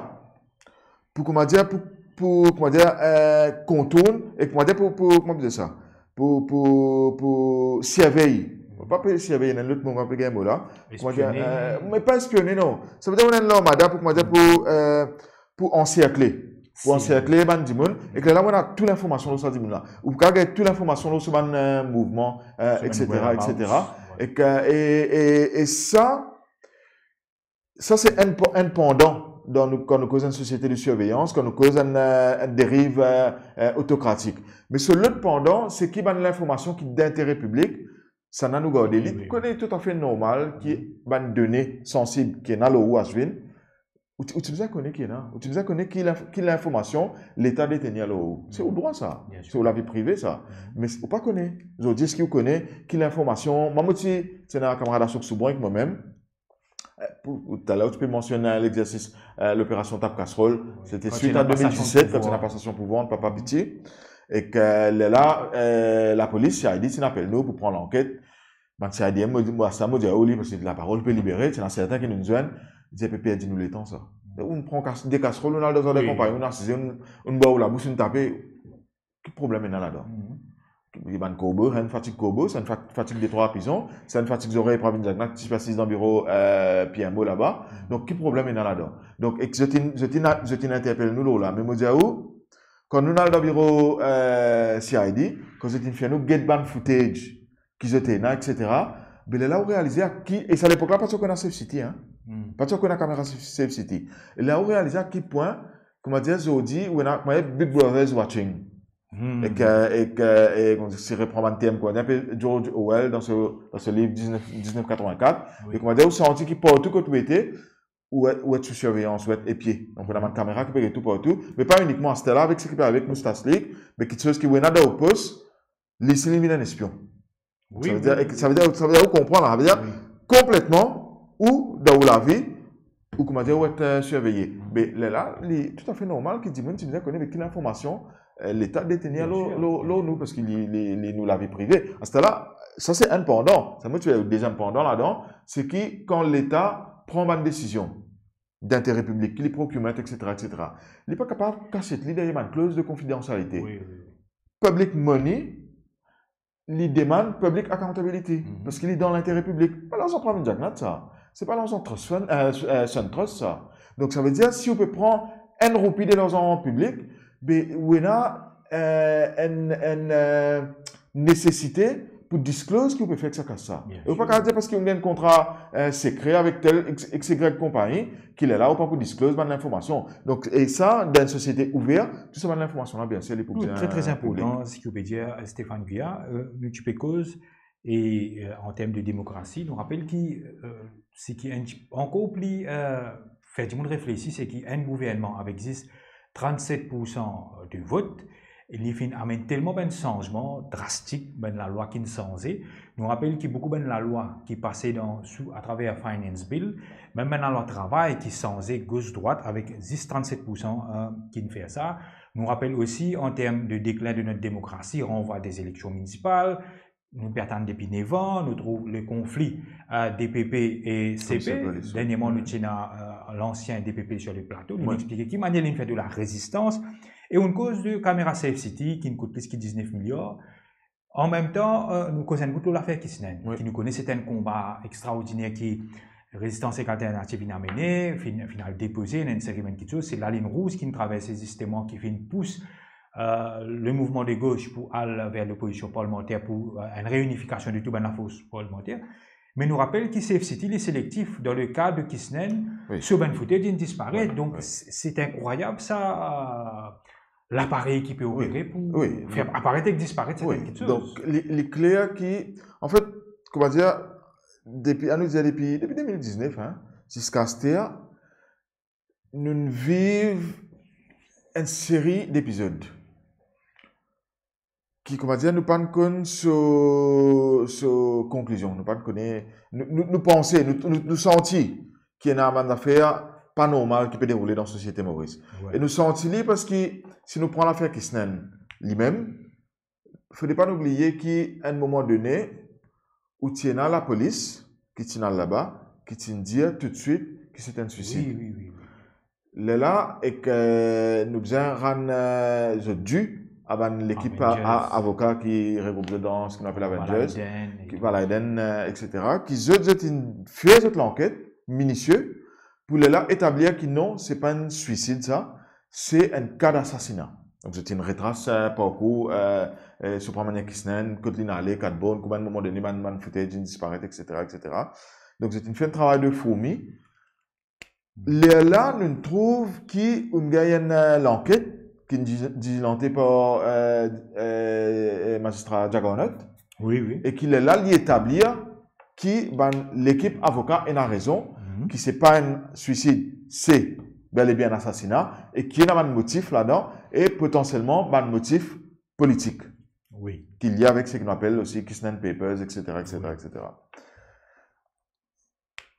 pou, koumadir, pou, pou, koumadir, eh, kontourn, e, koumadir, pou, pou, kouma dir sa? pou, pou, pou sirvey. Mo pa pe sirvey, ena lot mo, mo pa pe gagn mo la. Kouma dir, espione. Eh, me pa espione, non. Sa ve dir, ou ena larmada pou, kouma dir, pou, eh, pou ansirkle. Pou ansirkle bann dimoun. Ek lerla, ou ena tou linformasion lor sa dimoun la. Ou kapav gagn tou linformasion lor so bann, eh, mouvman, eh, et cetera, et cetera. Ek, eh, e, e, e sa, sa se enn, enn pandan dan nou, kan nou koz enn sosiete de sirveyans, kan nou koz enn, eh, enn deriv, eh, eh, otokratik. Me so lot pandan, se ki bann linformasion ki dintere piblik, sa nou garde li. Wi, wi. Kote toutafe normal ki bann done sansib ki ena lor ou, Ashwin, ou ti, ou ti bizin kone ki ena. Ou ti bizin kone ki linf-, ki linformasion Leta detenir lor ou. Se ou drwa sa. Bien sir. Se ou lavi prive sa. Me ou pa kone. Zordi, eski ou kone ki linformasion, mwa mo ti, ti ena kamarad Ashok Soubron ek mwa mem, eh, pou, pou, taler ou ti pe mansionn, eh, lexersis, eh, loperasion Tap Kasrol. Wi. Se ti swit a de mil diset, kan ti ena pasasion pouvwar ant papa Piti. Ek lerla, eh, lapolis, C I D, ti inn apel nou pou pran lanket. Bann C I D M, mo dir, mo, sa mo dir, oh, li, parski laparol pe libere, ti ena serten ki nou zwenn, dir, pe perdi nou letan sa. Ou pran kas-, de kasrol, ou al dan zardin konpagni, ou asize, ou, ou bwar ou labous, ou tape. Ki problem ena ladan? Ki bann korbo, sa enn fatig korbo, sa enn fa-, fatig detrwa pizon, sa enn fatig zorey, pa vinn dir, ti pe asiz dan biro, eh, P M O laba. Donk, ki problem ena ladan? Donk, ek zot inn, zot inn, zot inn interpel nou lor la. Me mo dir ou, kan nou al dan biro, eh, C I D, kan zot inn fer nou get bann footage ki zot ena, et cetera, be lerla ou realize a ki, e sa lepok la, pa ti ankor ena Safe City, hein. Pa ti ankor ena kamera Safe, Safe City. E la ou realize a ki pwin, kouma dir, zordi, ou ena, kouma dir, Big Brother is watching. Ek, eh, ek, eh, e, kouma dir, si repran bann term, kouma dir, enpe George Orwell dan so, dan so liv diznef, diznef katrevinkat. Wi. E kouma dir, ou santi ki partou kot ou ete, ou et, ou et sou sirveyans, ou et epie. Donk, ou ena bann kamera ki pe get ou partou, me pa inikman aster la, avek seki pe arive ek Moustache League, me kiksoz ki ou ena dan ou pos, li, si li vinn enn espion. Wi, sa ve dir, wi, ek, wi. Sa ve dir, sa ve dir, ou konpran la, sa ve dir, wi, konpletman, ou, dan ou lavi, ou, kouma dir, ou et, eh, sirveye. Me lerla, li toutafe normal ki dimoun ti bizin kone, me ki linformasion, eh, Leta detenir lor, lor, lor nou, parski li, li, li nou lavi prive. Aster la, sa se enn pandan. Sa mo ti deziem pandan ladan, se ki kan Leta pran bann desizion dintere piblik, ki li procurement, et cetera, et cetera, li pa kapav kasiet li deryer bann kloz de konfidansialite. Wi, wi, wi. Public money, li demann public accountability, parski li dan lintere piblik. Pa larzan Pravin Jagannath sa. Se pa larzan trust fund, eh, eh, Sun Trust sa. Donk, sa ve dir, si ou pe pran enn roupi de larzan piblik, be, ou ena, eh, enn, enn, eh, nesesite pou disclose ki ou pe fer ek sa kas sa. Bien sir. E ou pa kapav dir parski ou gagn kontra, eh, sekre avek tel X, X Y konpagni, ki lerla ou pa pou disclose bann linformasion. Donk, e sa, dan enn sosiete ouver, tou sa bann linformasion la, bien sir, li pou... Wi, bien, tre, tre, eh, inportan, piblik. Seki ou pe dir, eh, Stéphane Guillard, eh, nou ti pe koz, e, eh, an term de demokrasi, nou rapel ki, eh, seki enn ti, ankor pli, eh, fer dimoun reflesi, se ki enn gouvernman avek zis trannset poursan de vot, li finn amenn telman bann sanzman drastik, bann lalwa ki'nn sanze. Nou rapel ki boukou bann lalwa ki pase dan, sou, atraver Finance Bill, mem bann lalwa travay ki sanze gos drwat avek zis trannset poursan, eh, ki'nn fer sa. Nou rapel osi, an term de deklin de not demokrasi, ranvwa de zeleksion minisipal, nou pe atann depi nef an, nou trouv le konfli, eh, D P P e C P. Komiser polis, wi. Dernierman, nou ti ena, eh, lansien D P P sur le plato, li explike ki manier li'nn fer de larezistans. E ou'nn koz de kamera Safe City ki'nn kout plis ki diznef miliar. An mem tan, eh, nou koz enn bout lor lafer Kisnen, wi, ki nou kone se enn konba extraordiner ki Rezistans ek Alternativ inn amene, finn, finn al depoze, ena enn seri bann kiksoz. Se Lalinn Rouz ki'nn traverse zisteman, ki finn pous, eh, le mouvman de gos pou al ver lopozision parlimanter, pou, eh, enn reunifikasion de tou bann lafors parlimanter. Me nou rapel ki Safe City, li selektif dan le ka de Kisnen, wi, so bann footage inn disparet. Wi, donk, wi, se, se inkrwayab sa, eh, laparey ki pe opere, wi, pou, wi, fer aparet ek disparet sertenn kiksoz. Donk, li, li kler ki, anfet, kouma dir, depi, anou dir depi, depi de mil diznef, hein, ziska aster, nou'nn viv enn seri depizod ki, kouma dir, nou pa'nn konn so, so konklizion, nou pa'nn kone, nou, nou, nou panse, nou, nou, nou santi ki ena bann zafer pa normal ki pe deroule dan sosiete Moris. Wi. E nou santi li parski si nou pran lafer Kisnen limem, fode pa nou bliye ki enn moman done, ou ti ena lapolis ki ti'nn al laba, ki ti'nn dir toutswit ki se enn swisid. Wi, wi, wi, wi. Lerla, ek, eh, nou bizin rann, eh, zot di, a bann lekip a, a, Avengers. Avoka ki regroup zot dan seki nou apel Avengers, Validen, ki Validen, euh, et cetera, ki zot, zot inn fer zot lanket minisie pou lerla etablir ki non, se pa enn swisid sa, se enn ka dasasina. Donk, zot inn retras, euh, parkour, euh, euh, Subramanya Krishnan, kot linn ale, kat born, kouma enn moman done, bann, bann footage inn disparet, et cetera, et cetera. Donk, zot inn fer enn travay de fourmi. Lerla, nou trouv ki inn gagn enn, euh, lanket ki inn di-, dilante par, euh, euh, euh, mazistra Jagannath. Wi, wi. E ki lerla, li etablir ki bann lekip avoka ena rezon, Mhm. ki se pa enn swisid, se bel e bien enn asasina, e ki ena bann motif ladan, e potansielman bann motif politik. Wi. Ki lie avek seki nou apel osi Krishnan Papers, et cetera, et cetera, Wi. et cetera.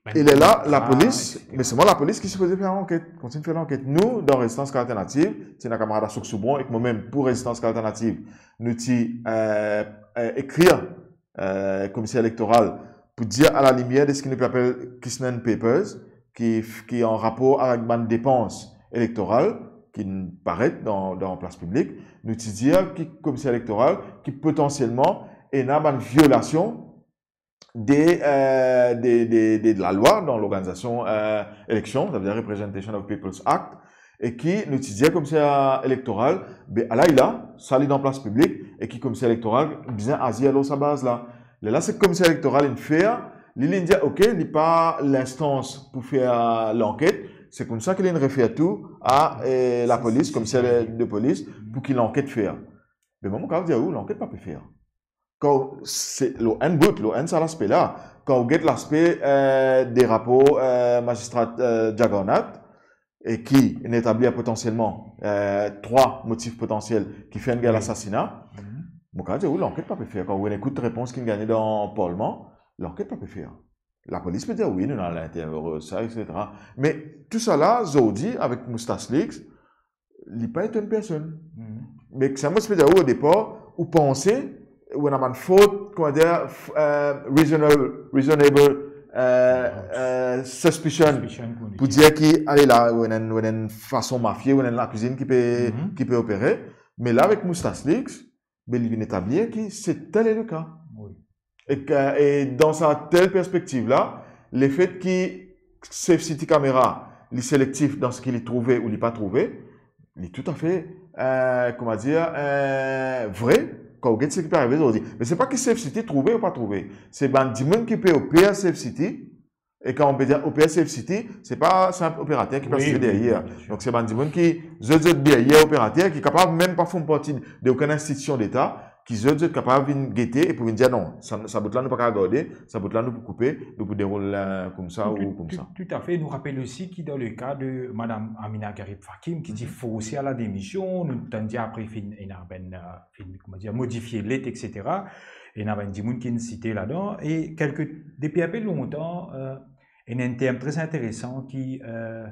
Bann E lerla, kontra, lapolis, et cetera. Me selman lapolis ki sipoze fer lanket, kontign fer lanket. Nou, dan Rezistans Alternativ, ti ena kamarad Ashok Soubron ek mwa mem pou Rezistans Alternativ, nou ti, euh, euh, ekrir, euh, Komiser Elektoral pou dir, a la limier de seki nou pe apel Krishnan Papers, ki, ki an rapor avek bann depans elektoral ki paret dan, dan plas piblik, nou ti dir ki Komiser Elektoral ki potansielman ena bann violasion de, euh, de, de, de lalwa dan lorganizasion, euh, eleksion, savedir Representation of People's Act, e ki nou ti dir Komiser Elektoral, be, ala li la, sa li dan plas piblik, e ki Komiser Elektoral bizin azir lor sa baz la. Lerla, seki Komiser Elektoral inn fer, li, linn dir, ok, li pa linstans pou fer lanket, se koumsa ki linn refer tou a, euh, lapolis, Komiser de, de polis, pou ki lanket fer. Me mwa, mo kav dir ou, lanket pa pe fer. Kan se lor enn bout, lor enn sa laspe la, kan ou get laspe, euh, de rapor, euh, mazistra, euh, Jagannath, e ki inn etablir potansielman, euh, trwa motif potansiel ki fer enn gagn Wi. lasasina, Mhm. mo kav dir ou, lanket pa pe fer. Kan ou inn ekout repons ki inn gagne dan parlman, lanket pa pe fer. Lapolis pe dir, wi, nou ena linterview sa, et cetera. Me tousala, zordi, avek Moustas Leaks, li pa etonn personn. Mhm. Me sa mo ti pe dir ou odepar, ou panse, ou ena bann fort, kouma dir, f-, euh, reasonable, reasonable, euh, euh, suspicion. Suspicion pou li. Pou dir ki, ale la, ou ena enn, ou ena enn fason mafie, ou ena enn lakwizinn ki pe, Mhm. ki pe opere. Me la, avek Moustas Leaks, be li vinn etablir ki se tel e le ka. Wi. E ke, e dan sa tel perspektiv la, lefet ki Safe City Camera, li selektif dan seki li trouve ou li pa trouve, li toutafe, euh, kouma dir, euh, vre, kan ou get seki pe arive zordi. Me se pa ki Safe City trouve ou pa trouve. Se bann dimoun ki pe oper Safe City, e kan ou pe dir oper Safe City, se pa sinp operater ki pe Wi, asize wi, deryer. wi, bien sir. Donk, se bann dimoun ki, zot, zot deryer operater, ki kapav mem pa form parti de okenn institision Leta, ki zot, zot kapav vinn gete e pou vinn dir, non, sa, sa bout la nou pa kav garde, sa bout la nou pou koupe, nou pou deroul, euh, koumsa Tout, ou tout, koumsa. tout, tout à fait. Nou rapel osi ki dan le ka de Madam Amina Gharib Fakim, ki ti Mhm. forse a la demision, nou tann dir apre finn, ena bann, euh, finn, kouma dir, modifie let, et cetera. Ena bann dimoun ki inn site ladan. E kelke, depi enpe lontan, euh, ena enn term tre interesan ki, euh,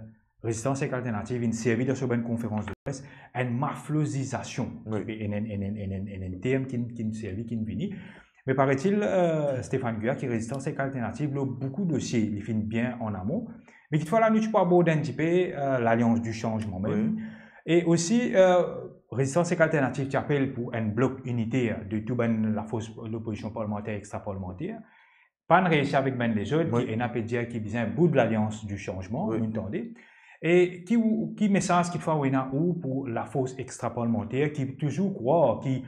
Rezistans ek Alternativ inn servi dan so bann konferans de pres, enn maflozizasion. Wi. Enn, enn, enn term ki, ki servi, ki vini. Me paraît-il, euh, Stéphane Guillard, ki Rezistans ek Alternativ, lor boukou dosie, li finn bien an amon. Me kitfwa la, nou ti pou abord enn tipe, euh, Lalians di Sanzman mem. Wi. E osi, euh, Rezistans ek Alternativ ti apel pou enn blok initer de tou bann lafors lopozision parlimanter, extra-parlimanter. Pa'nn reysi avek bann lezot, Wi. ki ena pe dir ki bizin bout Lalians di Sanzman, Wi. nou tande. E ki ou, ki mesaz kitfwa ou ena ou pou lafors extra-parlimanter ki touzour krwar ki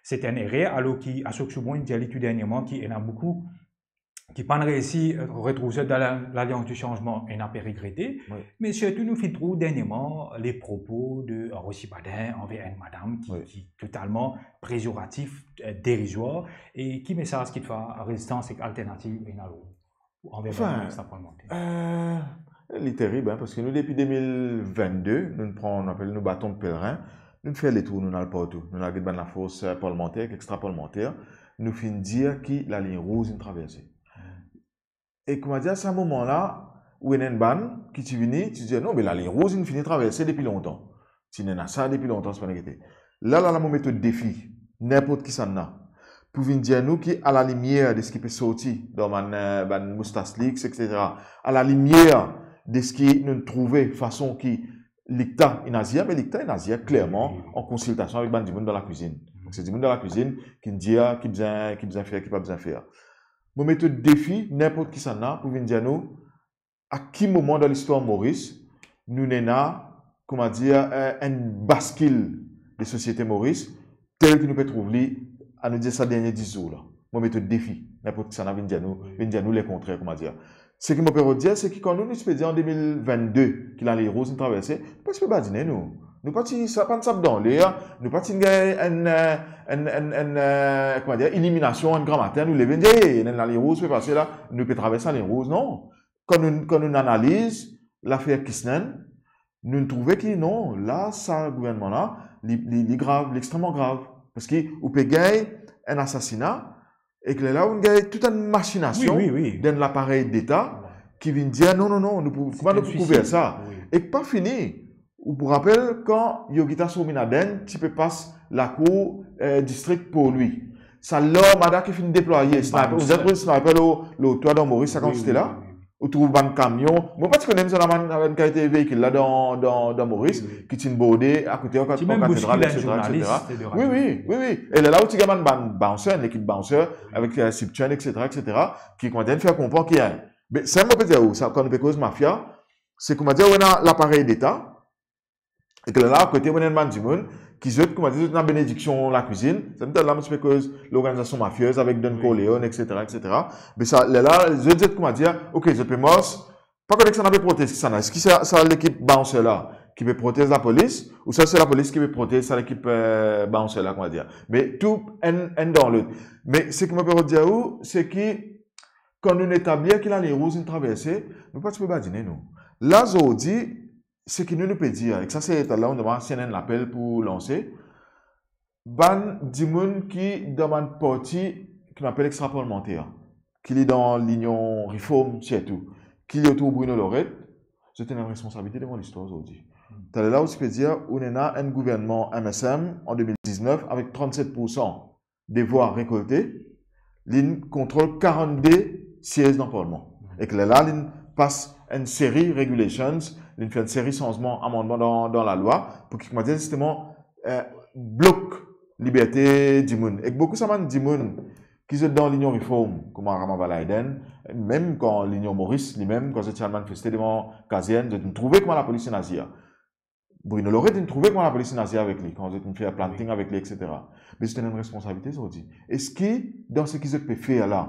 se enn erer, alor ki Ashok Soubron inn dir li tou dernieman ki ena boukou ki pa'nn reysi, euh, retrouv zot dan la, Lalians di Sanzman, ena pe regrete. Wi. Me sirtou nou finn trouv dernieman le propo de Rossy Baudin anver enn madam ki, Wi. ki totalman pezoratif, euh, derizwar. E ki mesaz kitfwa Rezistans ek Alternativ ena lor ou anver Enfin, bann extra-parlimanter? Euh, li terib, hein, parski nou, depi de mil vennde, nou pran, nou apel nou baton de pelerin, nou fer letour, nou al partou. Nou al get bann lafors, euh, parlimanter ek extra-parlimanter. Nou finn dir ki laliny rouz inn traverse. E kouma dir, a sa moman la, ou ena enn bann ki ti vini, ti dir, "Non, me laliny rouz inn fini traverse depi lontan. Ti ena sa depi lontan, se pa negete." La, la, la, mo met zot defi, ninport kisannla, pou vinn dir nou ki, a la limier de seki pe sorti dan bann, euh, bann Moustas Leaks, et cetera, a la limier de seki nou trouve fason ki LICTA inn azir, me LICTA inn azir klerman an konsiltasion avek bann dimoun dan lakwizinn. Donk se dimoun dan lakwizinn ki dir ki bizin, ki bizin fer, ki pa bizin fer. Mo met zot defi, ninport kisannla, pou vinn dir nou a ki moman dan listwar Moris nou ena, koumadir, eh, enn baskil de sosiete Moris, tel ki nou pe trouv li, anou dir sa dernie dis zour la. Mo met zot defi, ninport kisannla vinn dir nou, vinn dir nou lekontrer, koumadir. Seki mo pe rod dir, seki kan nou, nou ti pe dir an de mil vennde ki Laliny Rouz inn traverse, nou pa ti pe badine nou. Nou pa ti, sa pa'nn sap dan ler, nou pa ti gagn enn, eh, enn, enn, enn, eh, koumadir, iliminasion enn gramatin, nou leve, nou dir, "Ey, ena enn Laliny Rouz pe pase la, nou pe travers Laliny Rouz." Non. Kan nou, kan nou analiz lafer Kisnen, nou trouve ki non, la, sa gouvernman la, li, li, li grav, li extreman grav. Parski ou pe gagn enn asasina, ek lerla ou gagn tou enn masinasion dan enn laparey deta ki vinn dir, "Non, non, non, nou pou, kouma nou pou kouver sa?" Ek pa fini, ou pou rapel kan Yogita Swaminathan ti pe pas lakour, eh, distrik Port Louis. Sa larmada ki finn deplwaye, sniper, ou dir sniper lor, lor twa dan Moris, sa kan ti te la. Ou trouv bann kamion. Mo pa ti kone mem si ena bann, bann kalite veikil la dan, dan, dan Moris, ki ti borde akote an, an katedral, etsetera, etsetera. Wi, wi, wi, wi. E lerla ou ti gagn bann, bann bouncer, lekip bouncer, avek, eh, sipchen, etsetera, etsetera, ki, koumadir, fer konpran ki, eh, be, sa mo pe dir ou, sa, kan nou pe koz mafia, se, koumadir, ou ena laparey deta, ek lerla, akote, ou ena bann dimoun ki zot, koumadir, zot ena benediksion lakwizinn. Sa, nou talor la, mo ti pe koz lorganizasion mafiez avek Don Corleone, etsetera, etsetera. Me sa, lerla, zot, zot, koumadir, ok, zot pe mars, pa kone kisannla pe protez kisannla. Eski sa, sa lekip bouncer la ki pe protez lapolis, ouswa se lapolis ki pe protez sa lekip, eh, bouncer la, koumadir? Me tou enn, enn dan lot. Me seki mo pe rod dir ou, seki kan nou etablir ki Laliny Rouz inn traverse, nou pa ti pe badine nou. La, zordi, seki nou, nou pe dir, ek sa se talor la, nou demann si ena enn lapel pou lanse, bann dimoun ki dan bann parti ki nou apel extra-parlementaire, ki li dan Linyon Reform sirtou, ki li otour Bruno Lorette, zot ena enn responsabilite devan listwar zordi. Talor la, ou ti pe dir, ou ena enn gouvernman M S M an de mil diznef avek trannset poursan de vwa rekolte, linn kontrol karannde siez dan parlman. Ek lerla, linn pas enn seri regulations, linn fer enn seri sanzman, amannman dan, dan lalwa, pou ki, koumadir, zisteman, eh, blok liberte dimoun. Ek boukou sa bann dimoun ki zot dan Linyon Reform, kouma Rama Valaiden, mem kan Linyon Moris, limem, kan zot ti al manifeste devan kazern, zot inn trouve kouma lapolis inn azir. Bruno Lorette inn trouve kouma lapolis inn azir avek li, kan zot inn fer planting avek li, etsetera. Me zot ena enn responsabilite zordi. Eski, dan seki zot pe fer la,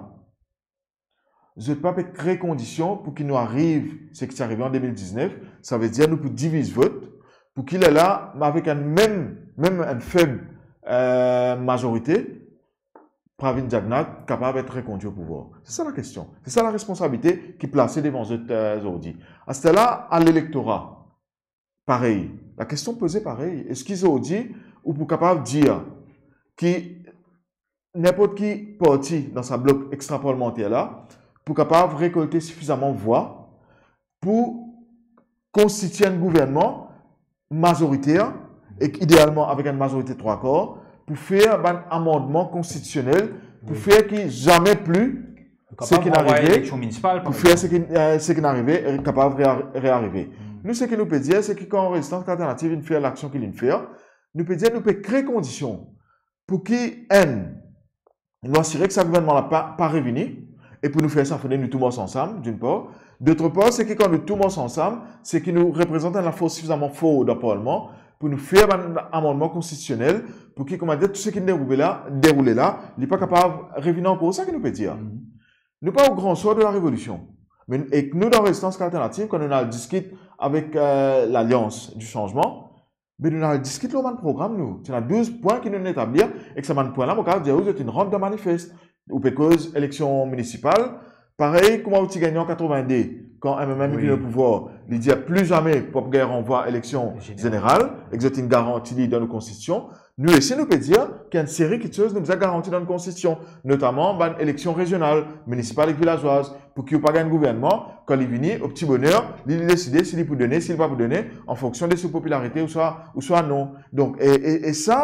zot pa pe kre kondision pou ki nou ariv seki ti arive an de mil diznef, savedir nou pou diviz vot, pou ki lerla, avek enn mem, mem enn feb, eh, mazorite, Pravin Jagannath kapav et rekondwi o pouvwar? Se sa lakestion. Se sa laresponsabilite ki plase devan zot, eh, zordi. Asterla, a lelektora, parey. Lakestion poze parey. Eski zordi, ou pou kapav dir ki ninport ki parti dan sa blok extra-parlemanter la pou kapav rekolte sifizaman vwa pou konstitie enn gouvernman mazoriter ek idealman avek enn mazorite trwa kar pou fer bann amandman konstitisionel pou fer ki zame pli seki inn arive, pou fer seki, eh, seki inn arive, eh, kapav rea-, rearive. Nou, seki nou pe dir, seki kan Rezistans Alternativ inn fer laksion ki linn fer, nou pe dir nou pe kre kondision pou ki, enn, nou asire ki sa gouvernman la pa, pa revini, e pou nou fer sa, fode nou tou mars ansam, d'une part. D'autre part, seki kan nou tou mars ansam, seki nou reprezant enn lafors sifizaman for dan parlman pou nou fer bann amandman konstitisionel pou ki, kouma dir, tou seki deroule la, deroule la, li pa kapav revini ankor, sa ki nou pe dir. Nou pa o gran swar de larevolisyon. Me, ek nou dan Rezistans Alternativ, kan nou al diskit avek, eh, Lalians di Sanzman, be nou al diskit lor bann program nou. Ti ena douz pwin ki nou etablir, ek sa bann pwin la, mo kapav dir ou, zot inn rant dan manifest. Ou pe koz eleksion minisipal, parey kouma ou ti gagne an katrevinde, kan M M M vinn o pouvwar, li dir pli zame pou ap gagn ranvwa eleksion zeneral, ek zot inn garanti li dan nou konstitision. Nou osi, nou pe dir ki enn seri kiksoz nou bizin garanti dan nou konstitision, notaman bann eleksion rezional, minisipal ek vilazwaz, pou ki ou pa gagn gouvernman, kan li vini, o pti boner, li, li deside si li pou done, si li pa pou done, an fonksion de so popilarite ouswa, ouswa non. Donk, e, e, e sa,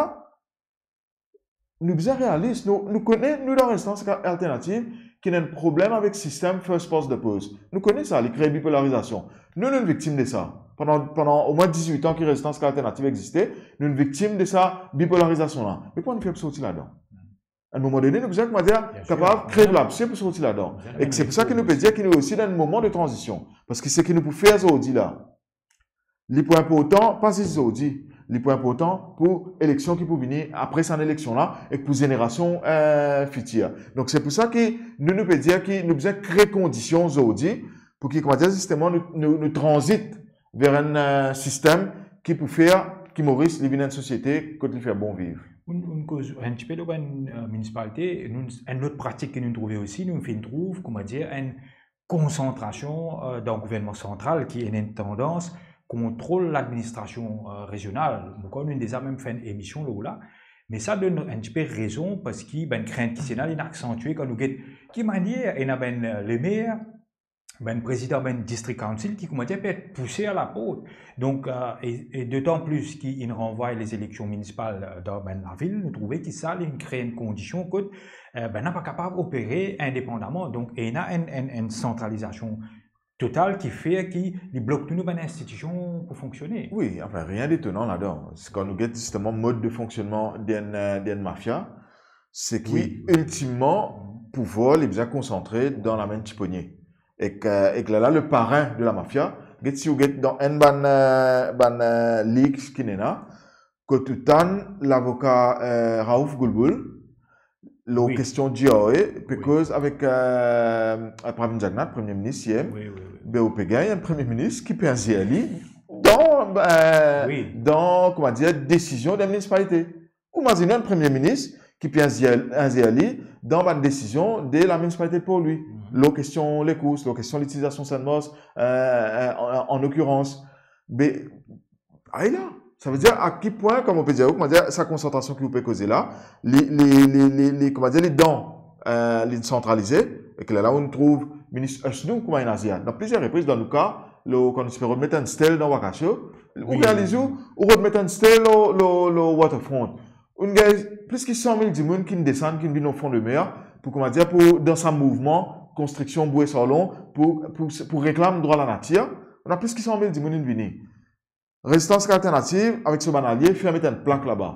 nou bizin realis, nou, nou kone, nou dan Rezistans Alternativ, ki ena enn problem avek sistem first past the post. Nou kone sa, li kree bipolarizasyon. Nou, nou viktim de sa. pandan, pandan omwin dizwit an ki Rezistans Alternativ existe, nou'nn viktim de sa bipolarizasion la. Me kouma nou fer pou sorti ladan? A enn moman done, nou bizin, koumadir, kapav kre labse pou sorti ladan. E se pou sa ki nou pe dir ki nou osi dan enn moman de tranzision. Parski seki nou pou fer zordi la, li pou inportan, pa zis zordi, li pou inportan pou eleksion ki pou vini apre sa eleksion la ek pou zenerasion, eh, fitir. Donk, se pou sa ki nou, nou pe dir ki nou bizin kre kondision zordi pou ki, koumadir, zisteman, nou, nou, nou tranzit ver enn, eh, sistem ki pou fer ki Moris li vinn enn sosiete kot li fer bon viv. Ou, ou koz enn tipe lor bann, eh, minisipalite, nou, enn lot pratik ki nou trouve osi, nou finn trouv, koumadir, enn konsantrasion, eh, dan gouvernman santral ki ena enn tandans kontrol ladministrasion, eh, rezional. Mo krwar nou deza mem fer enn emision lor la. Me sa donn enn tipe rezon, parski bann krint ki ti ena, li inn aksantie kan nou get ki manier ena bann, eh, lemer, bann prezidan bann district council ki, koumadir, pe et pouse a laport. Donk, eh, e, e dotan plis ki inn ranvway lezeleksion minisipal, eh, dan bann lavil, nou trouve ki sa, li inn kre enn kondision kot, eh, bannla pa kapav opere indepandaman. Donk, ena enn, enn, enn santralizasion total ki fer ki li blok tou nou bann institision pou fonksione. Wi, anfin, rien detonan ladan. Se kan nou get zisteman mod de fonksionnman d'enn, eh, d'enn mafia, se ki, wi, wi, wi, iltimman, pouvwar li bizin konsantre dan lame enn ti pogne. Ek, eh, ek lerla, le parin de lamafia, get si ou get dan enn bann, eh, bann, eh, leaks ki ena, kot ou tann lavoka, eh, Raouf Goulboul, lor, wi, kestion G R A, pe, wi, koz avek, eh, Pravind Jugnauth, premie minis, iem. Wi, wi, wi. Be, ou pe gagn enn premie minis ki pe inzer li dan, eh, wi, dan, koumadir, desizion de minisipalite. Ou imazinn enn premie minis ki pe inzer, inzer li dan bann desizion de laminisipalite Port Louis, mhm, lor kestion lekours, lor kestion litilizasion Sainmars, eh, eh, an, an lokirans. Be, ayo la, savedir a ki pwin, kouma ou pe dir, koumadir, sa konsantrasion ki ou pe koze la, li, li, li, li, li, koumadir, li dan, eh, li santralize, ek lerla, ou trouv minis Hussnou kouma inn azir. Dan plizier repriz, dan nou ka, lor, kan nou ti pe rod met enn stel dan Wakasio, ou, wi, realiz ou, ou rod met enn stel lor, lor, lor Waterfront. Ou gagn plis ki san mil dimoun ki desann, ki vinn o fon de mer, pou, koumadir, pou, dan sa mouvman konstriksion boue salon, pou, pou, pou reklam drwa lanatir. Ena plis ki san mil dimoun inn vini. Rezistans Alternativ, avek so bann alie, fer met enn plak laba.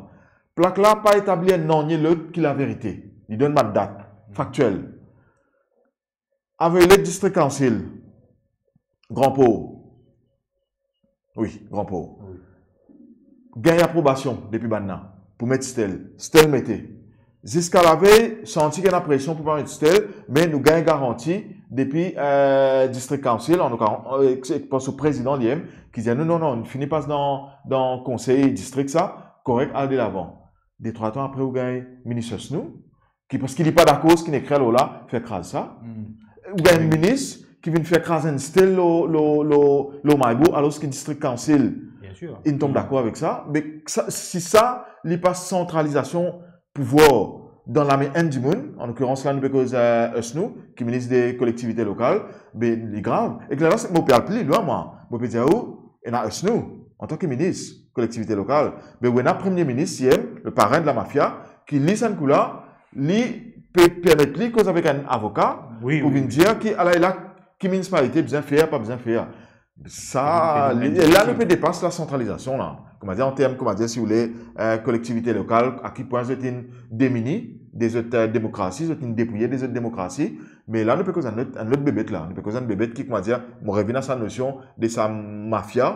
Plak la pa etabli enn nanye lot ki laverite. Li donn bann dat faktiel. Avoy let distrik kansil, Gran Por. Wi, Gran Por. Wi. Gagn aprobasion depi bann la pou met stel. Stel mete. Ziska lavey, santi ki ena presion pou pa met stel, me nou gagn garanti depi, eh, distrik kansil, an, eh, ek, ek par so prezidan li mem, ki dir nou, non, non, fini pas dan, dan konsey distrik sa, korek, al delavan. De trwa tan apre, ou gagn minis Hussnou, ki, parski li pa dakor seki inn ekrir lor la, fer kraz sa. Hmm. Ou gagn, wi, minis ki vinn fer kraz enn stel lor, lor, lor, lor Maybour, alorski distrik kansil, bien sir, inn tom, hmm, dakor avek sa. Me sa, si sa, li pa santralizasion pouvwar dan lame enn dimoun, an lokirans la, nou pe koz, eh, Hussnou, ki minis de kolektivite lokal, be, li grav. Ek lerla, mo pe al pli lwin, mwa. Mo pe dir ou, ena Hussnou, antan ki minis kolektivite lokal, be, ou ena premie minis, iem, le parin de lamafia, ki li, sa enn kou la, li pe permet li koz avek enn avoka, wi, pou, wi, vinn, wi, dir ki, ala, e la, ki minisipalite bizin fer, pa bizin fer. Sa, e, e, e la, nou pe depas lasantralizasion la. Koumadir, an term, koumadir, si ou le, eh, kolektivite lokal, a ki pwin zot inn demini de zot, eh, demokrasi, zot inn depouye de zot demokrasi. Me la, nou pe koz enn lot, enn lot bebet la. Nou pe koz enn bebet ki, koumadir, mo revinn a sa nosion de sa mafia,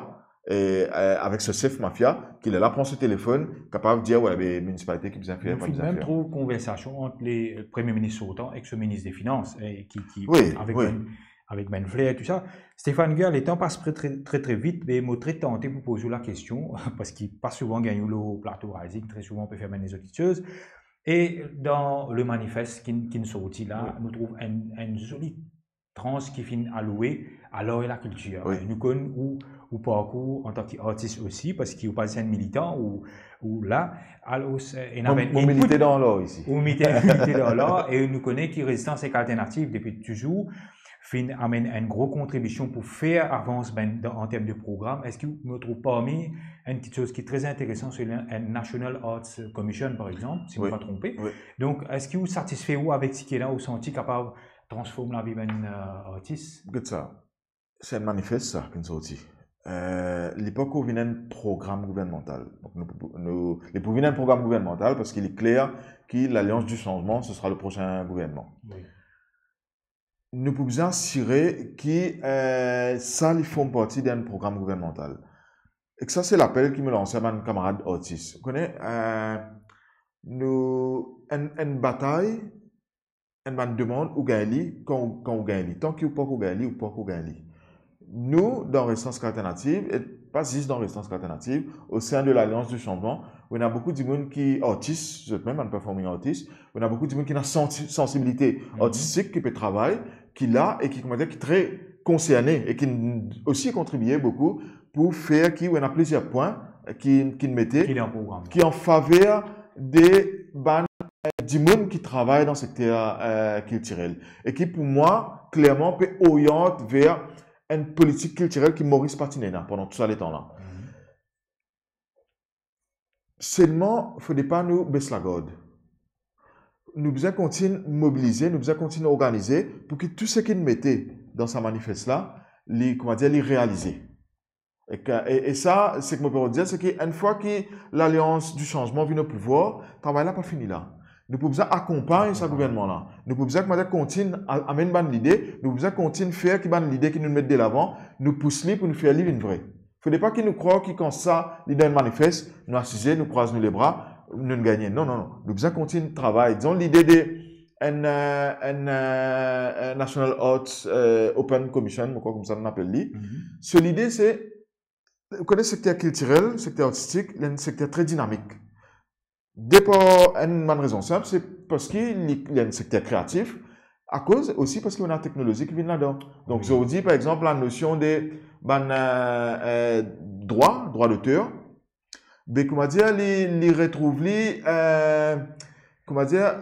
e, eh, avek so sef mafia, ki lerla pran so telefonn, kapav dir, we, be, minisipalite ki bizin fer, pa bizin fer. Nou finn mem trouv konversasion ant le, eh, premie minis sortan ek so minis de finans, eh, ki, ki, wi, avek, wi, bann, avek bann fler, tou sa. Stéphane Guer, letan pas tre, tre, tre, tre vit, me mo tre tante pou poz ou lakestion, parski pa souvan gagn ou lor plato Rising, tre souvan pe fer bann lezot kiksoz. E dan le manifes ki, ki sorti la, wi, nou trouv enn, enn zoli trans ki finn aloue a lar e lakiltir. Wi. Nou konn ou, ou parkour antan ki artis osi, parski ou pa zis enn militan, ou, ou la. Alor, eh, ena, mo, bann, mo input, milite dan lar isi. Ou milite, milite dan lar, e nou kone ki Rezistans ek Alternativ depi touzour finn amenn enn gro kontribision pou fer avans bann dan, an term de program. Eski nou trouv parmi enn kiksoz ki tre interesan, se le, enn National Arts Commission, par exanp, si mo, wi, pa tronpe. Wi. Donk, eski ou satisfe ou avek seki la, ou santi kapav transform lavi bann, eh, artis? Get sa. Se enn manifes sa ki sorti. eh, li pa pou vinn enn program gouvernmantal. Donk, nou, nou, li pou vinn enn program gouvernmantal parski li kler ki Lalians di Sanzman, se sera le prosin gouvernman. Wi. Nou pou bizin asire ki, eh, sa, li form parti dan enn program gouvernmantal. E sa, se lapel ki mo lanse a bann kamarad artis. Ou kone, eh, nou, enn, enn batay, enn bann demann, ou gagn li, kan ou, kan ou gagn li. Tan ki ou pankor gagn li, ou pankor gagn li. Nou, dan Rezistans Alternativ, e pa zis dan Rezistans Alternativ, o sein de Lalians di Sanzman, ou ena boukou dimoun ki artis, zot mem, bann performing artis, ou ena boukou dimoun ki ena sansi-, sansibilite artistik, ki pe travay, ki la e ki, kouma dir, ki tre konserne e ki osi kontribie boukou pou fer ki ou ena plizier pwin ki, ki mete, ki an faver de bann, eh, dimoun ki travay dan sekter, eh, kiltirel e ki, pou mwa, klerman pe oriant ver enn politik kiltirel ki Moris pa ti ena pandan tou sa letan la. Selman, fode pa nou bes lagard. Nou bizin kontign mobilize, nou bizin kontign organize pou ki tou seki nou mete dan sa manifes la, li, kouma dir, li realize. E ki, e, e sa, seki mo pe dir, se ki enn fwa ki Lalians di Sanzman vinn o pouvwar, travay la pa fini la. Nou pou bizin akonpagn sa gouvernman la. Nou pou bizin, kouma dir, kontign a-, amenn bann lide, nou pou bizin kontign fer ki bann lide ki nou met delavan, nou pous li pou nou fer li vinn vre. Fode pa ki nou krwar ki kan sa li dan enn manifes, nou asize, nou krwaz nou lebra, nou gagne. Non, non, non. Nou bizin kontign travay. Dizon lide de enn, eh, enn, eh, enn National Arts, eh, Open Commission, mo krwar koumsa nou apel li. So lide se, ou kone sekter kiltirel, sekter artistik, li enn sekter tre dinamik. De par enn bann rezon sinp, se parski li, li enn sekter kreatif, akoz osi parski ou ena teknolozi ki vinn ladan. Donk, zordi, par exanp, lanosion de bann, eh, eh, drwa, drwa doter, be, kouma dir, li, li retrouv li, eh, kouma dir,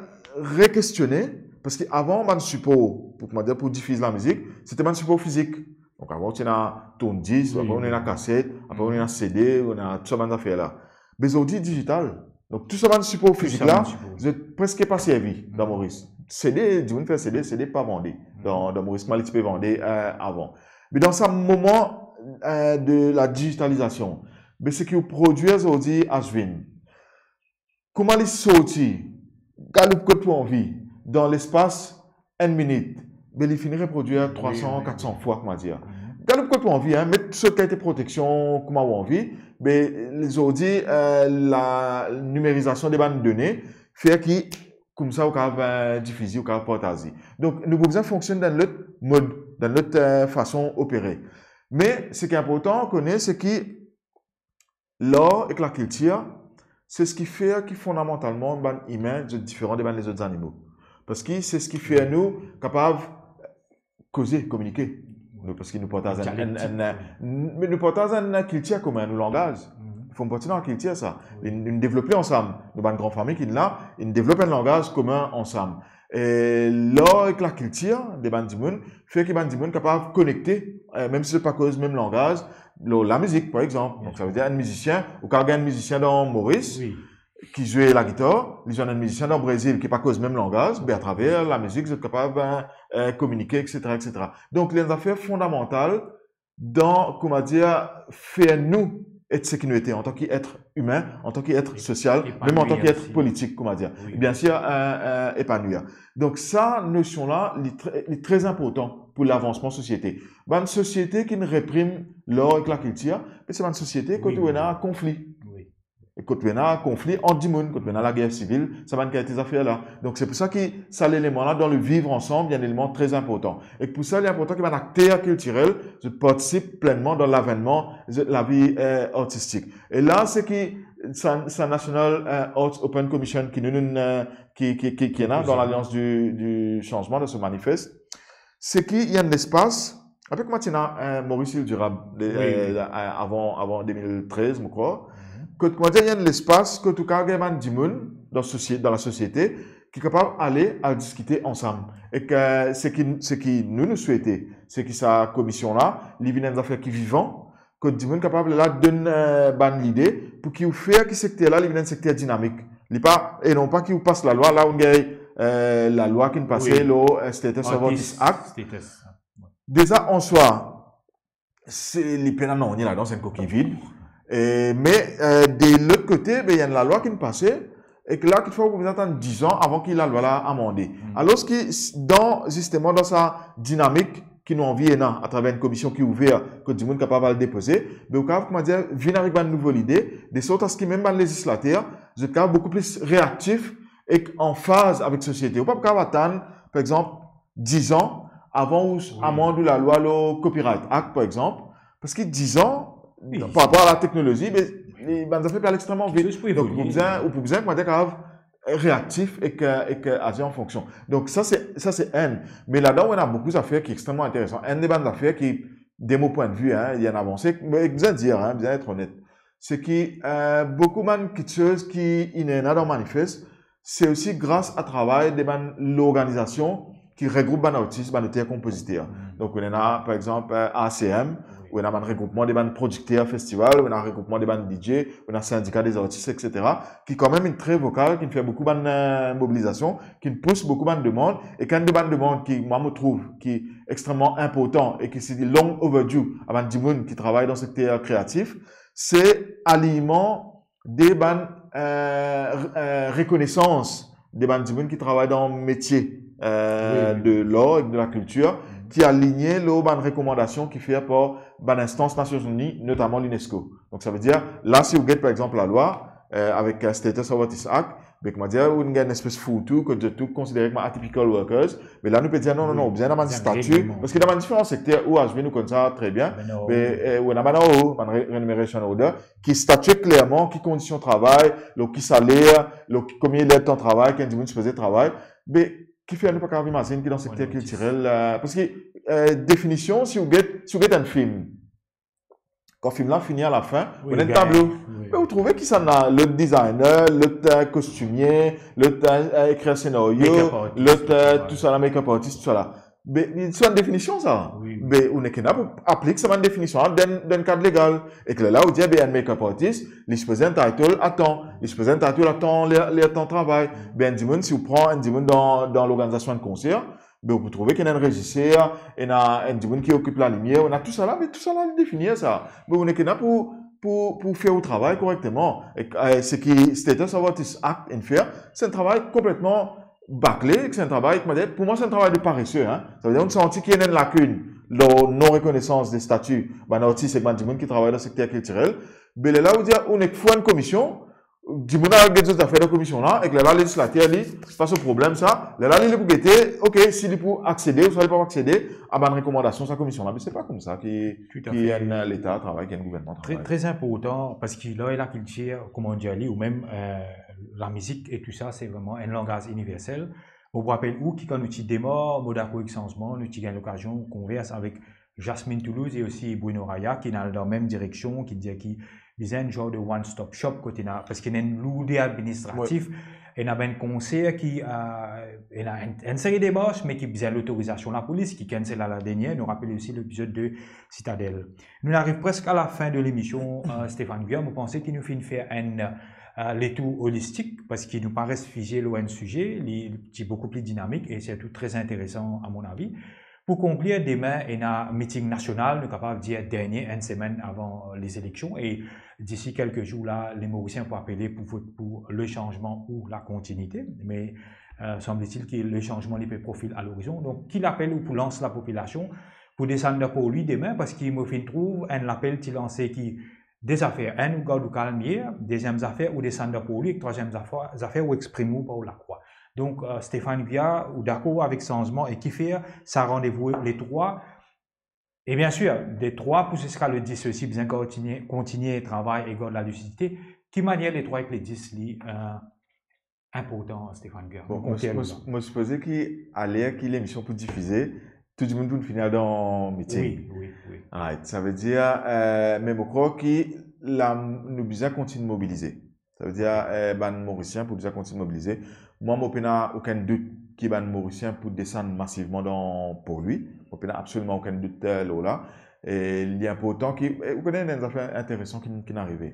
rekestione, parski avan, bann sipor pou, kouma dir, pou difiz lamizik, se te bann sipor fizik. Donk, avan, ou ti ena tourn-disk, apre, ou ena kaset, apre, ou ena C D, ou ena tou sa bann zafer la. Be zordi, digital. Donk, tou sa bann sipor fizik la, zot preske pa servi dan Moris. C D, dimoun fer C D, C D pa vande dan, dan Moris, kouma li ti pe vande, eh, avan. Me dan sa moman, eh, de la digitalizasion, be seki ou prodwir zordi, Ashwin, kouma li sorti, galoup kot ou anvi, dan lespas enn minit, be li fini reprodwir trwa san, kat san fwa, kouma dir. Galoup kot ou anvi, hein, met so kalite proteksion kouma ou anvi, be zordi, eh, la nimerizasion de bann done fer ki, koumsa, ou kapav, eh, difize, ou kapav partaze. Donk, nou pou bizin fonksionn dan lot mod, dan lot, eh, fason opere. Me seki inportan kone, se ki lar ek lakiltir, se seki fer ki fondamantalman bann imin, zot diferan de bann lezot zanimo. Parski se seki fer nou kapav koze, kominike. Nou, parski nou partaz enn, enn, enn, enn, nou partaz enn kiltir komin, nou langaz. Fom parti dan kiltir sa. Nou, nou devlop li ansam. Nou bann gran fami ki ena la, nou devlop enn langaz komin ansam. E lar ek lakiltir de bann dimoun, fer ki bann dimoun kapav konekte, eh, mem si zot pa koz mem langaz, lor lamizik, par exanp. Donk, savedir enn mizisien, ou kapav gagn enn mizisien dan Moris ki zwe lagitar, li zwenn enn mizisien dan Brezil ki pa koz mem langaz, be atraver lamizik, zot kapav, eh, eh, kominike, et cetera, et cetera. Donk, li enn zafer fondamantal dan, kouma dir, fer nou et seki nou ete antan ki et imin, antan ki et sosial, mem antan ki et politik, kouma dir. E biensir, eh, eh, epanwir. Donk, sa nosion la, li tre, li tre inportan pou lavansman sosiete. Bann sosiete ki reprim lar ek lakiltir, be se bann sosiete kot ou ena konfli. E kot ou ena konfli ant dimoun, kot ou ena lager sivil, sa bann kalite zafer la. Donk, se pou sa ki sa leleman la, dan le vivre ensemble, li enn eleman tre inportan. E pou sa, li inportan ki bann akter kiltirel, zot partisip plennman dan lavennman, zot lavi, eh, artistik. E la, seki sa, sa National, eh, Arts Open Commission ki nou, nou, eh, ki, ki, ki, ki ena dan Lalians di, di Sanzman, dan so manifes, seki li enn lespas, apre kouma ti ena, eh, Maurice Île Durable, de, eh, eh, avan, avan de mil trez, mo krwar. Kot, kouma dir, li enn lespas kot ou kapav gagn bann dimoun dan sosie-, dan lasosiete ki kapav ale, al diskite ansam. Ek seki, seki nou, nou swete, seki sa komisyon la, li vinn enn zafer ki vivan, kot dimoun kapav la donn, eh, bann lide pou ki ou fer ki sekter la, li vinn enn sekter dinamik. Li pa, e non pa ki ou pas lalwa, la ou gagn, eh, lalwa ki pase, lor, eh, Status of Artist Act. Deza an swa, se, li pena nanye ladan, se enn kokiy vid. E, me, eh, de lot kote, be, ena enn lalwa ki'nn pase, e ki la, kitfwa, ou pou bizin atann diz an avan ki lalwa la amande. Alor ki s-, dan, zisteman, dan sa dinamik ki nou anvi ena atraver enn komision ki ouver, kot dimoun kapav al depoze, be ou kapav, koumadir, vinn avek bann nouvo lide, de sort a se ki mem bann lezislater, zot kapav boukou pli reaktif ek an faz avek sosiete. Ou pa kapav atann, par exanp, diz an avan ou amand ou lalwa lor Copyright Act, par exanp, parski diz an, par rapor a lateknolozi, be, bann zafer pe al extreman vit. Donk, ou pou bizin, ou pou bizin, koumadir, kapav reaktif ek, ek azir an fonksion. Donk, sa se, sa se enn. Me ladan, ou ena boukou zafer ki extreman interesan. Enn de bann zafer ki, de mo pwin de vi, hein, li ena avanse, me bizin dir, hein, bizin et onet, se ki, eh, boukou bann kiksoz ki inn ena dan manifes, se osi gras a travay de bann lorganizasion ki regroup bann artis, bann oter-konpoziter. Donk, ou ena, par exanp, eh, A C M, ou ena bann regroupman de bann prodikter festival, ou ena regroupman de bann D J, ou ena sindika dezartis, et cetera, ki kanmem inn tre vokal, ki'nn fer boukou bann, eh, mobilizasion, ki'nn pous boukou bann demann, e ki enn de bann demann ki, mwa, mo trouv ki extreman inportan e ki se long overdue a bann dimoun ki travay dan sekter kreatif, se alinyman de bann, eh, re-, eh, rekonesans de bann dimoun ki travay dan metie, eh, de lar ek de lakiltir, ki aligne lor bann rekomandasion ki fer par bann instans Nasion Zini, notaman l'UNESCO. Donk, savedir, la, si ou get, par exanp, lalwa, eh, avek, eh, Status of Artists Act, be, koumadir, ou gagn enn espes fourtou, kot zot tou konsidere kouma atypical workers, me la, nou pe dir, non, non, non, ou bizin ena bann stati, parski dan bann diferan sekter, ou HVIM, nou konn sa tre bien, be, eh, ou ena bann A O, bann re-, remuneration order, ki statye klerman ki kondision travay, lor ki saler, lor ki, konbien lertan travay ki enn dimoun sipoze travay. Be, kifer nou pa kapav imazinn ki dan sekter kiltirel, eh, parski, eh, definision, si ou get, si ou get enn fim, kan fim la fini, alafin, ou ena enn tablo. Be ou trouve kisannla, lot designer, lot, eh, kostimie, lot, eh, ekrir senario, lot, eh, tousala, make-up artist, tousala. Be, li ti enn definision, sa. Be, ou nek ena pou aplik sa bann definision la dan, dan kad legal. Ek lerla, ou dir, be, enn make-up artist, li sipoze entitled a tan, li sipoze entitled a tan, ler, lertan travay. Be, enn dimoun, si ou pran enn dimoun dan, dan lorganizasion enn konser, be, ou pou trouve ki ena enn reziser, ena enn dimoun ki okip lalimier, ena tousala, be, tousala, li defini sa. Be, ou nek ena pou, pou, pou fer ou travay korekteman. Ek, eh, seki Status of Artists Act inn fer, se enn travay konpletman bakle, ek se enn travay, koumadir, pou mwa, se enn travay de parese, hein. Savedir, ou santi ki ena enn lakinn lor non-rekonesans de stati bann artis ek bann dimoun ki travay dan sekter kiltirel. Be lerla, ou dir, ou nek fer enn komision, dimoun al get zot zafer dan komision la, ek lerla, lezislater, li, pa so problem sa, lerla, li, li pou gete, ok, si li pou aksede ouswa li pa pou aksede a bann rekomandasion sa komision la. Me se pa koumsa ki, ki enn Leta travay, ki enn gouvernman travay. Tre, tre inportan, parski lar e lakiltir, kouma ou dir li, ou mem, eh, lamizik e tousala, se vreman enn langaz iniversel. Mo pou rapel ou ki kan nou ti demar Mo Dakor Ek Sanzman, nou ti gagn lokazion konvers avek Jasmine Toulouse e osi Bruno Raya, ki ena dan mem direksion, ki dir ki bizin enn zanr de one-stop shop, kot ena, parski ena enn lourder administratif, ena bann konser ki, eh, ena enn, enn seri demars, me ki bizin lotorizasion lapolis, ki cancel a la dernie, nou rapel osi lepizod de Citadelle. Nou ariv preske a lafin de lemision, eh, Stéphane Guillaume, mo panse ki nou finn fer enn, eh, letour olistik, parski nou pa res fize lor enn size, li ti boukou pli dinamik e sirtou tre interesan, a mon avi. Pou konklir, demin, ena miting nasional, nou kapav dir dernie, enn semenn avan, eh, lezileksion, e disi kelke zour la, le Morisien pou apele pou vot pou le sanzman ou la kontinite. Me, eh, sanble-t-il ki le sanzman, li pe profil a lorizon. Donk, ki lapel ou pou lans lapopilasion pou desann dan Porlwi demin, parski mo finn trouv enn lapel ti lanse ki de zafer, enn, ou gard ou kalm, deziem zafer, ou desann dan Porlwi, ek trwaziem zafer, zafer, ou exprim ou par ou lakrwa. Donk, eh, Stéphane Guillaume, ou dakor avek sanzman e kifer sa randevou le trwa? E biensir, de trwa pou ziska le dis osi, bizin kontinie, kontinie travay e gard lalusidite. Ki manier le trwa ek le dis li, eh, inportan, Stéphane Guillaume? Bon, mo, mo, mo sipoze ki aler ki lemision pou difize, tou dimoun pou fini al dan miting. Wi, wi, wi. Alright, savedir, eh, me mo krwar ki la, nou bizin kontign mobilize. Savedir, eh, bann Morisien pou bizin kontign mobilize. Mwa, mo pena okenn dout ki bann Morisien pou desann masivman dan Porlwi. Mo pena absoliman okenn dout, eh, lor la. E li inportan ki, e ou kone, ena enn zafer interesan ki, ki'nn arive.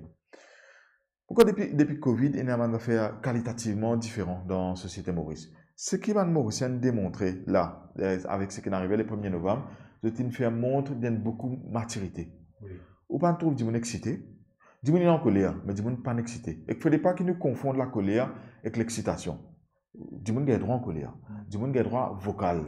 Pou krwar depi, depi Covid, ena bann zafer kalitativman diferan dan sosiete Moris. Seki bann Morisien demontre la, eh, avek seki inn arive le premie novam, zot inn fer mont d'enn boukou matirite. Wi. Ou pa trouv dimoun exite? Dimoun inn ankoler, me dimoun pa exite. Ek fode pa ki nou konfond lakoler ek lexitasion. Dimoun gagn drwa ankoler. Hmm. Dimoun gagn drwa vokal.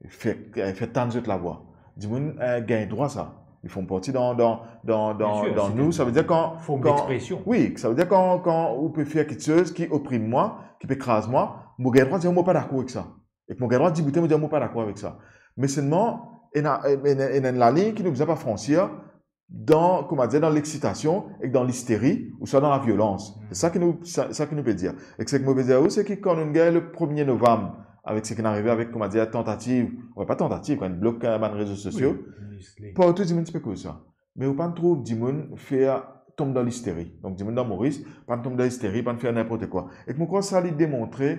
Fer, eh, fer tann zot lavwa. Dimoun, eh, gagn drwa sa. Li form parti dan, dan, dan, dan, Bien sûr, dan c'est nou. Sa ve dir kan, form kan, d'expression. Wi, sa ve dir kan, kan ou pe fer kiksoz ki oprim mwa, ki pe kraz mwa, mo gagn drwa dir mo pa dakor ek sa. Ek mo gagn drwa diboute, mo dir mo pa dakor avek sa. Me selman, ena, ena, ena enn lalinn ki nou bizin pa fransir, dan, kouma dir, dan lexitasion ek dan listeri, ouswa dan laviolans. Hmm. Se sa ki nou, sa, sa ki nou pe dir. Ek seki mo pe dir ou, se ki kan nou gagn le premie novam, avek seki inn arive avek, kouma dir, tantativ, wi, pa tantativ, kan inn blok, eh, bann rezo sosio, Wi, wi. Partou dimoun ti pe koz sa. Me ou pa trouv dimoun fer tom dan listeri. Donk, dimoun dan Moris, pa tom dan listeri, pa fer ninport kwa. Ek mo krwar sa, li demontre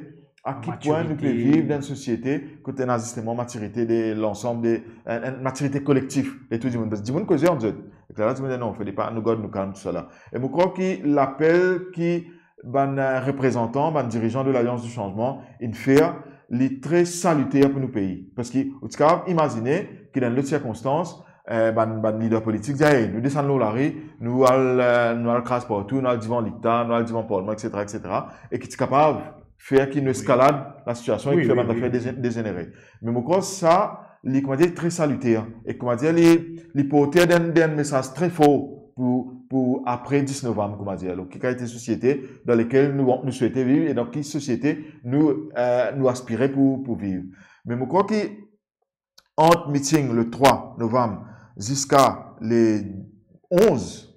a ki pwin nou pe Matirite. Viv dan enn sosiete kot ena zisteman matirite de lansam de, enn, enn matirite kolektif de tou dimoun. Parski dimoun koze ant zot. Ek la, la, dimoun dir, "Non, fode pa, nou gard nou kalm, tousala." E mo krwar ki lapel ki bann, eh, reprezantan, bann dirizan de Lalians di Sanzman inn fer, li tre saliter pou nou pei. Parski ou ti kapav imazine ki dan lot sirkonstans, eh, bann, bann lider politik dir, "Ey, nou desann lor lari, nou al, eh, nou al kraz partou, nou al divan leta, nou al divan parlman, et cetera, et cetera." E ki ti kapav fer ki nou Wi. Eskalad lasitiasion e Wi, ki fer wi, bann wi, zafer wi. Dezin-, dezenere. Me mo krwar sa, li, kouma dir, tre saliter. E, kouma dir, li, li porte enn, enn mesaz tre for pou, pou apre dis novam, kouma dir. Donk, ki kalite sosiete dan lekel nou, nou swete viv e dan ki sosiete nou, eh, nou aspire pou, pou viv. Me mo krwar ki ant miting le trwa novam ziska le onz,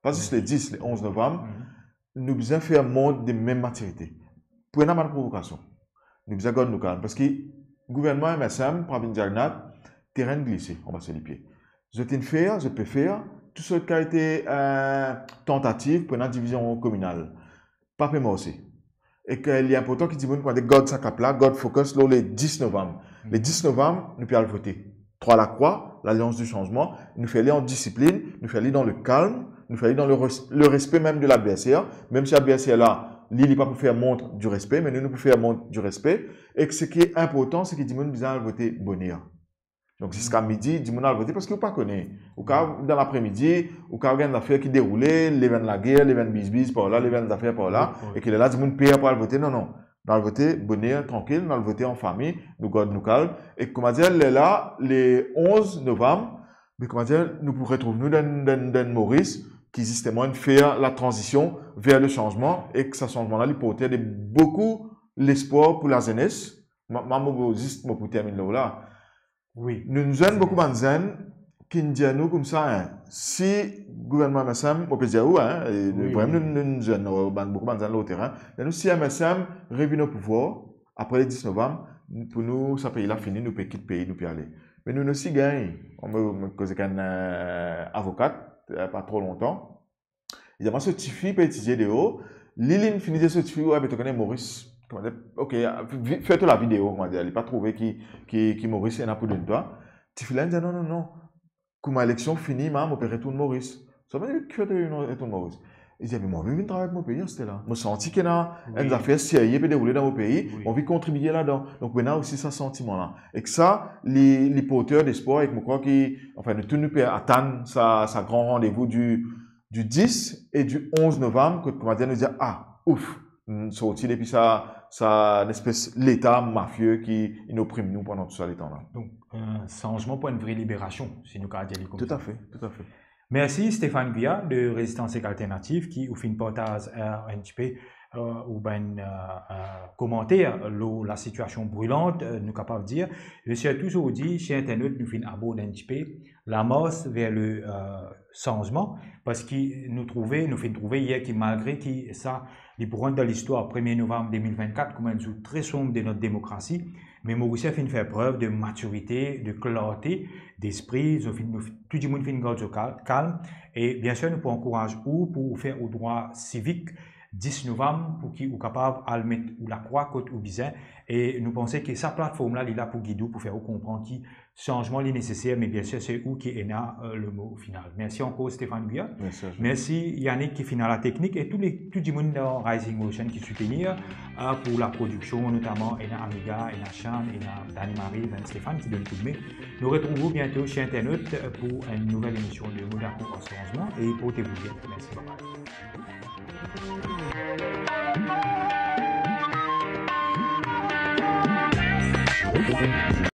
pa zis le dis, le onz novam, Mhm. nou bizin fer mont de mem matirite. Pou ena bann provokasion, nou bizin gard nou kalm. Parski gouvernman M S M, Pravind Jugnauth, terenn glise anba so lipie. Zot inn fer, zot pe fer, tou sort kalite, eh, tantativ pou ena divizion kominal. Pa pe marse. E ki li inportan ki dimoun, kouma dir, gard sa kap la, gard focus lor le dis novam. Le dis novam, nou pe al vote. Trwa Lakrwa, Lalians di Sanzman, nou fer li an disiplin, nou fer li dan le kalm, nou fer li dan le res-, le respe mem de ladverser, mem si ladverser la, li, li pa pou fer mont di respe, me nou, nou pou fer mont di respe. E seki inportan, seki dimoun bizin al vote boner. Donk, ziska midi, dimoun al vote, parski ou pa kone. Ou kav, dan lapremidi, ou kav gagn zafer ki deroule, lev enn lager, lev enn bizbiz par la, lev enn zafer par la, Wi, wi. E ki lerla dimoun per pou al vote. Non, non. Nou al vote boner, trankil, nou al vote an fami, nou gard nou kalm. E kouma dir, lerla, le onz novam, me kouma dir, nou pou retrouv nou dan, dan, dan Moris, ki zisteman inn fer latranzision ver le sanzman, e ki sa sanzman la, li porte de boukou lespwar pou lazenes. Ma, ma, mo, zis, mo pou terminn lor la. Wi. Nou, nou zenn, boukou bann zenn ki dir nou koumsa, en, si gouvernman M S M, mo pe dir ou, en, e Wi, vremem wi. Nou, nou, nou zenn, nou, bann, boukou bann zenn lor terin, dir nou si M S M revinn o pouvwar, apre le dis novam, pou nou, sa pei la fini, nou pe kit pei, nou pe ale. Me nou, nou osi gagn, mo, mo koze ek enn, eh, avokat, eh, pa tro lontan, li dir, "Mwa, so tifi pe etizie deor." Li, li fini dir so tifi, "Wi, be to kone Moris, kouma dir, ok, vi-, fer to lavi deor, kouma dir, li pa trouve ki, ki, ki Moris ena pou donn twa." Tifi la inn dir, "Non, non, non. Kouma eleksion fini, ma, mo pe retourn Moris." So, mo dir, "Kifer to retourn Moris?" Li dir, "Me mwa, mo vinn travay pou mo pei, aster la. Mo santi ki ena Wi. Enn zafer serye pe deroule dan mo pei, Wi. Mo anvi kontribie ladan." Donk, ena osi sa santiman la. Ek sa, li, li porter despwar, ek mo krwar ki, anfin, nou tou nou pe atann sa, sa gran randevou di di dis e di onz novam, kot, kouma dir, nou dir, "Ah, ouf, nou sorti depi sa, sa nespes leta mafie ki inn oprim nou pandan tou sa letan la." Donk, eh, sanzman pou enn vre liberasion, si nou kav dir li koumsa. Toutafe, toutafe. Mersi Stéphane Guyat de Résistance Alternative ki ou finn partaz, eh, enn tipe, eh, ou bann, eh, eh, komanter lor lasitiasion brilant, eh, nou kapav dir. E sirtou zordi, ser internot, nou finn abord enn tipe lamars ver le, eh, sanzman, parski nou trouve, nou finn trouve yer ki malgre ki sa, li pou rant dan listwar, premie novam de mil vennkat kouma enn zour tre sonb de not demokrasi, me Morisien finn fer prev de matirite, de klarte despri, zot finn, nou, tou dimoun finn gard zot kal-, kalm, e biensir nou pou ankouraz ou pou ou fer ou drwa sivik dis novam pou ki ou kapav al met ou lakrwa kot ou bizin, e nou panse ki sa platform la, li la pou gid ou, pou fer ou konpran ki sanzman li neseser, me biensir se ou ki ena, euh, le mo final. Mersi ankor Stéphane Guyat. Mersi a zot. Mersi Yannick ki finn a la teknik e tou le, tou dimoun dan Rising Ocean ki soutenir, euh, pou la prodiksion, notaman ena Amiga, ena Shan, ena Dani Marie, ena Stéphane ki donn koudme. Nou retrouv ou biento si internet, euh, pou enn nouvel emision de Mo Dakor ar Sanzman e porte ou bien. Mersi, bye bye.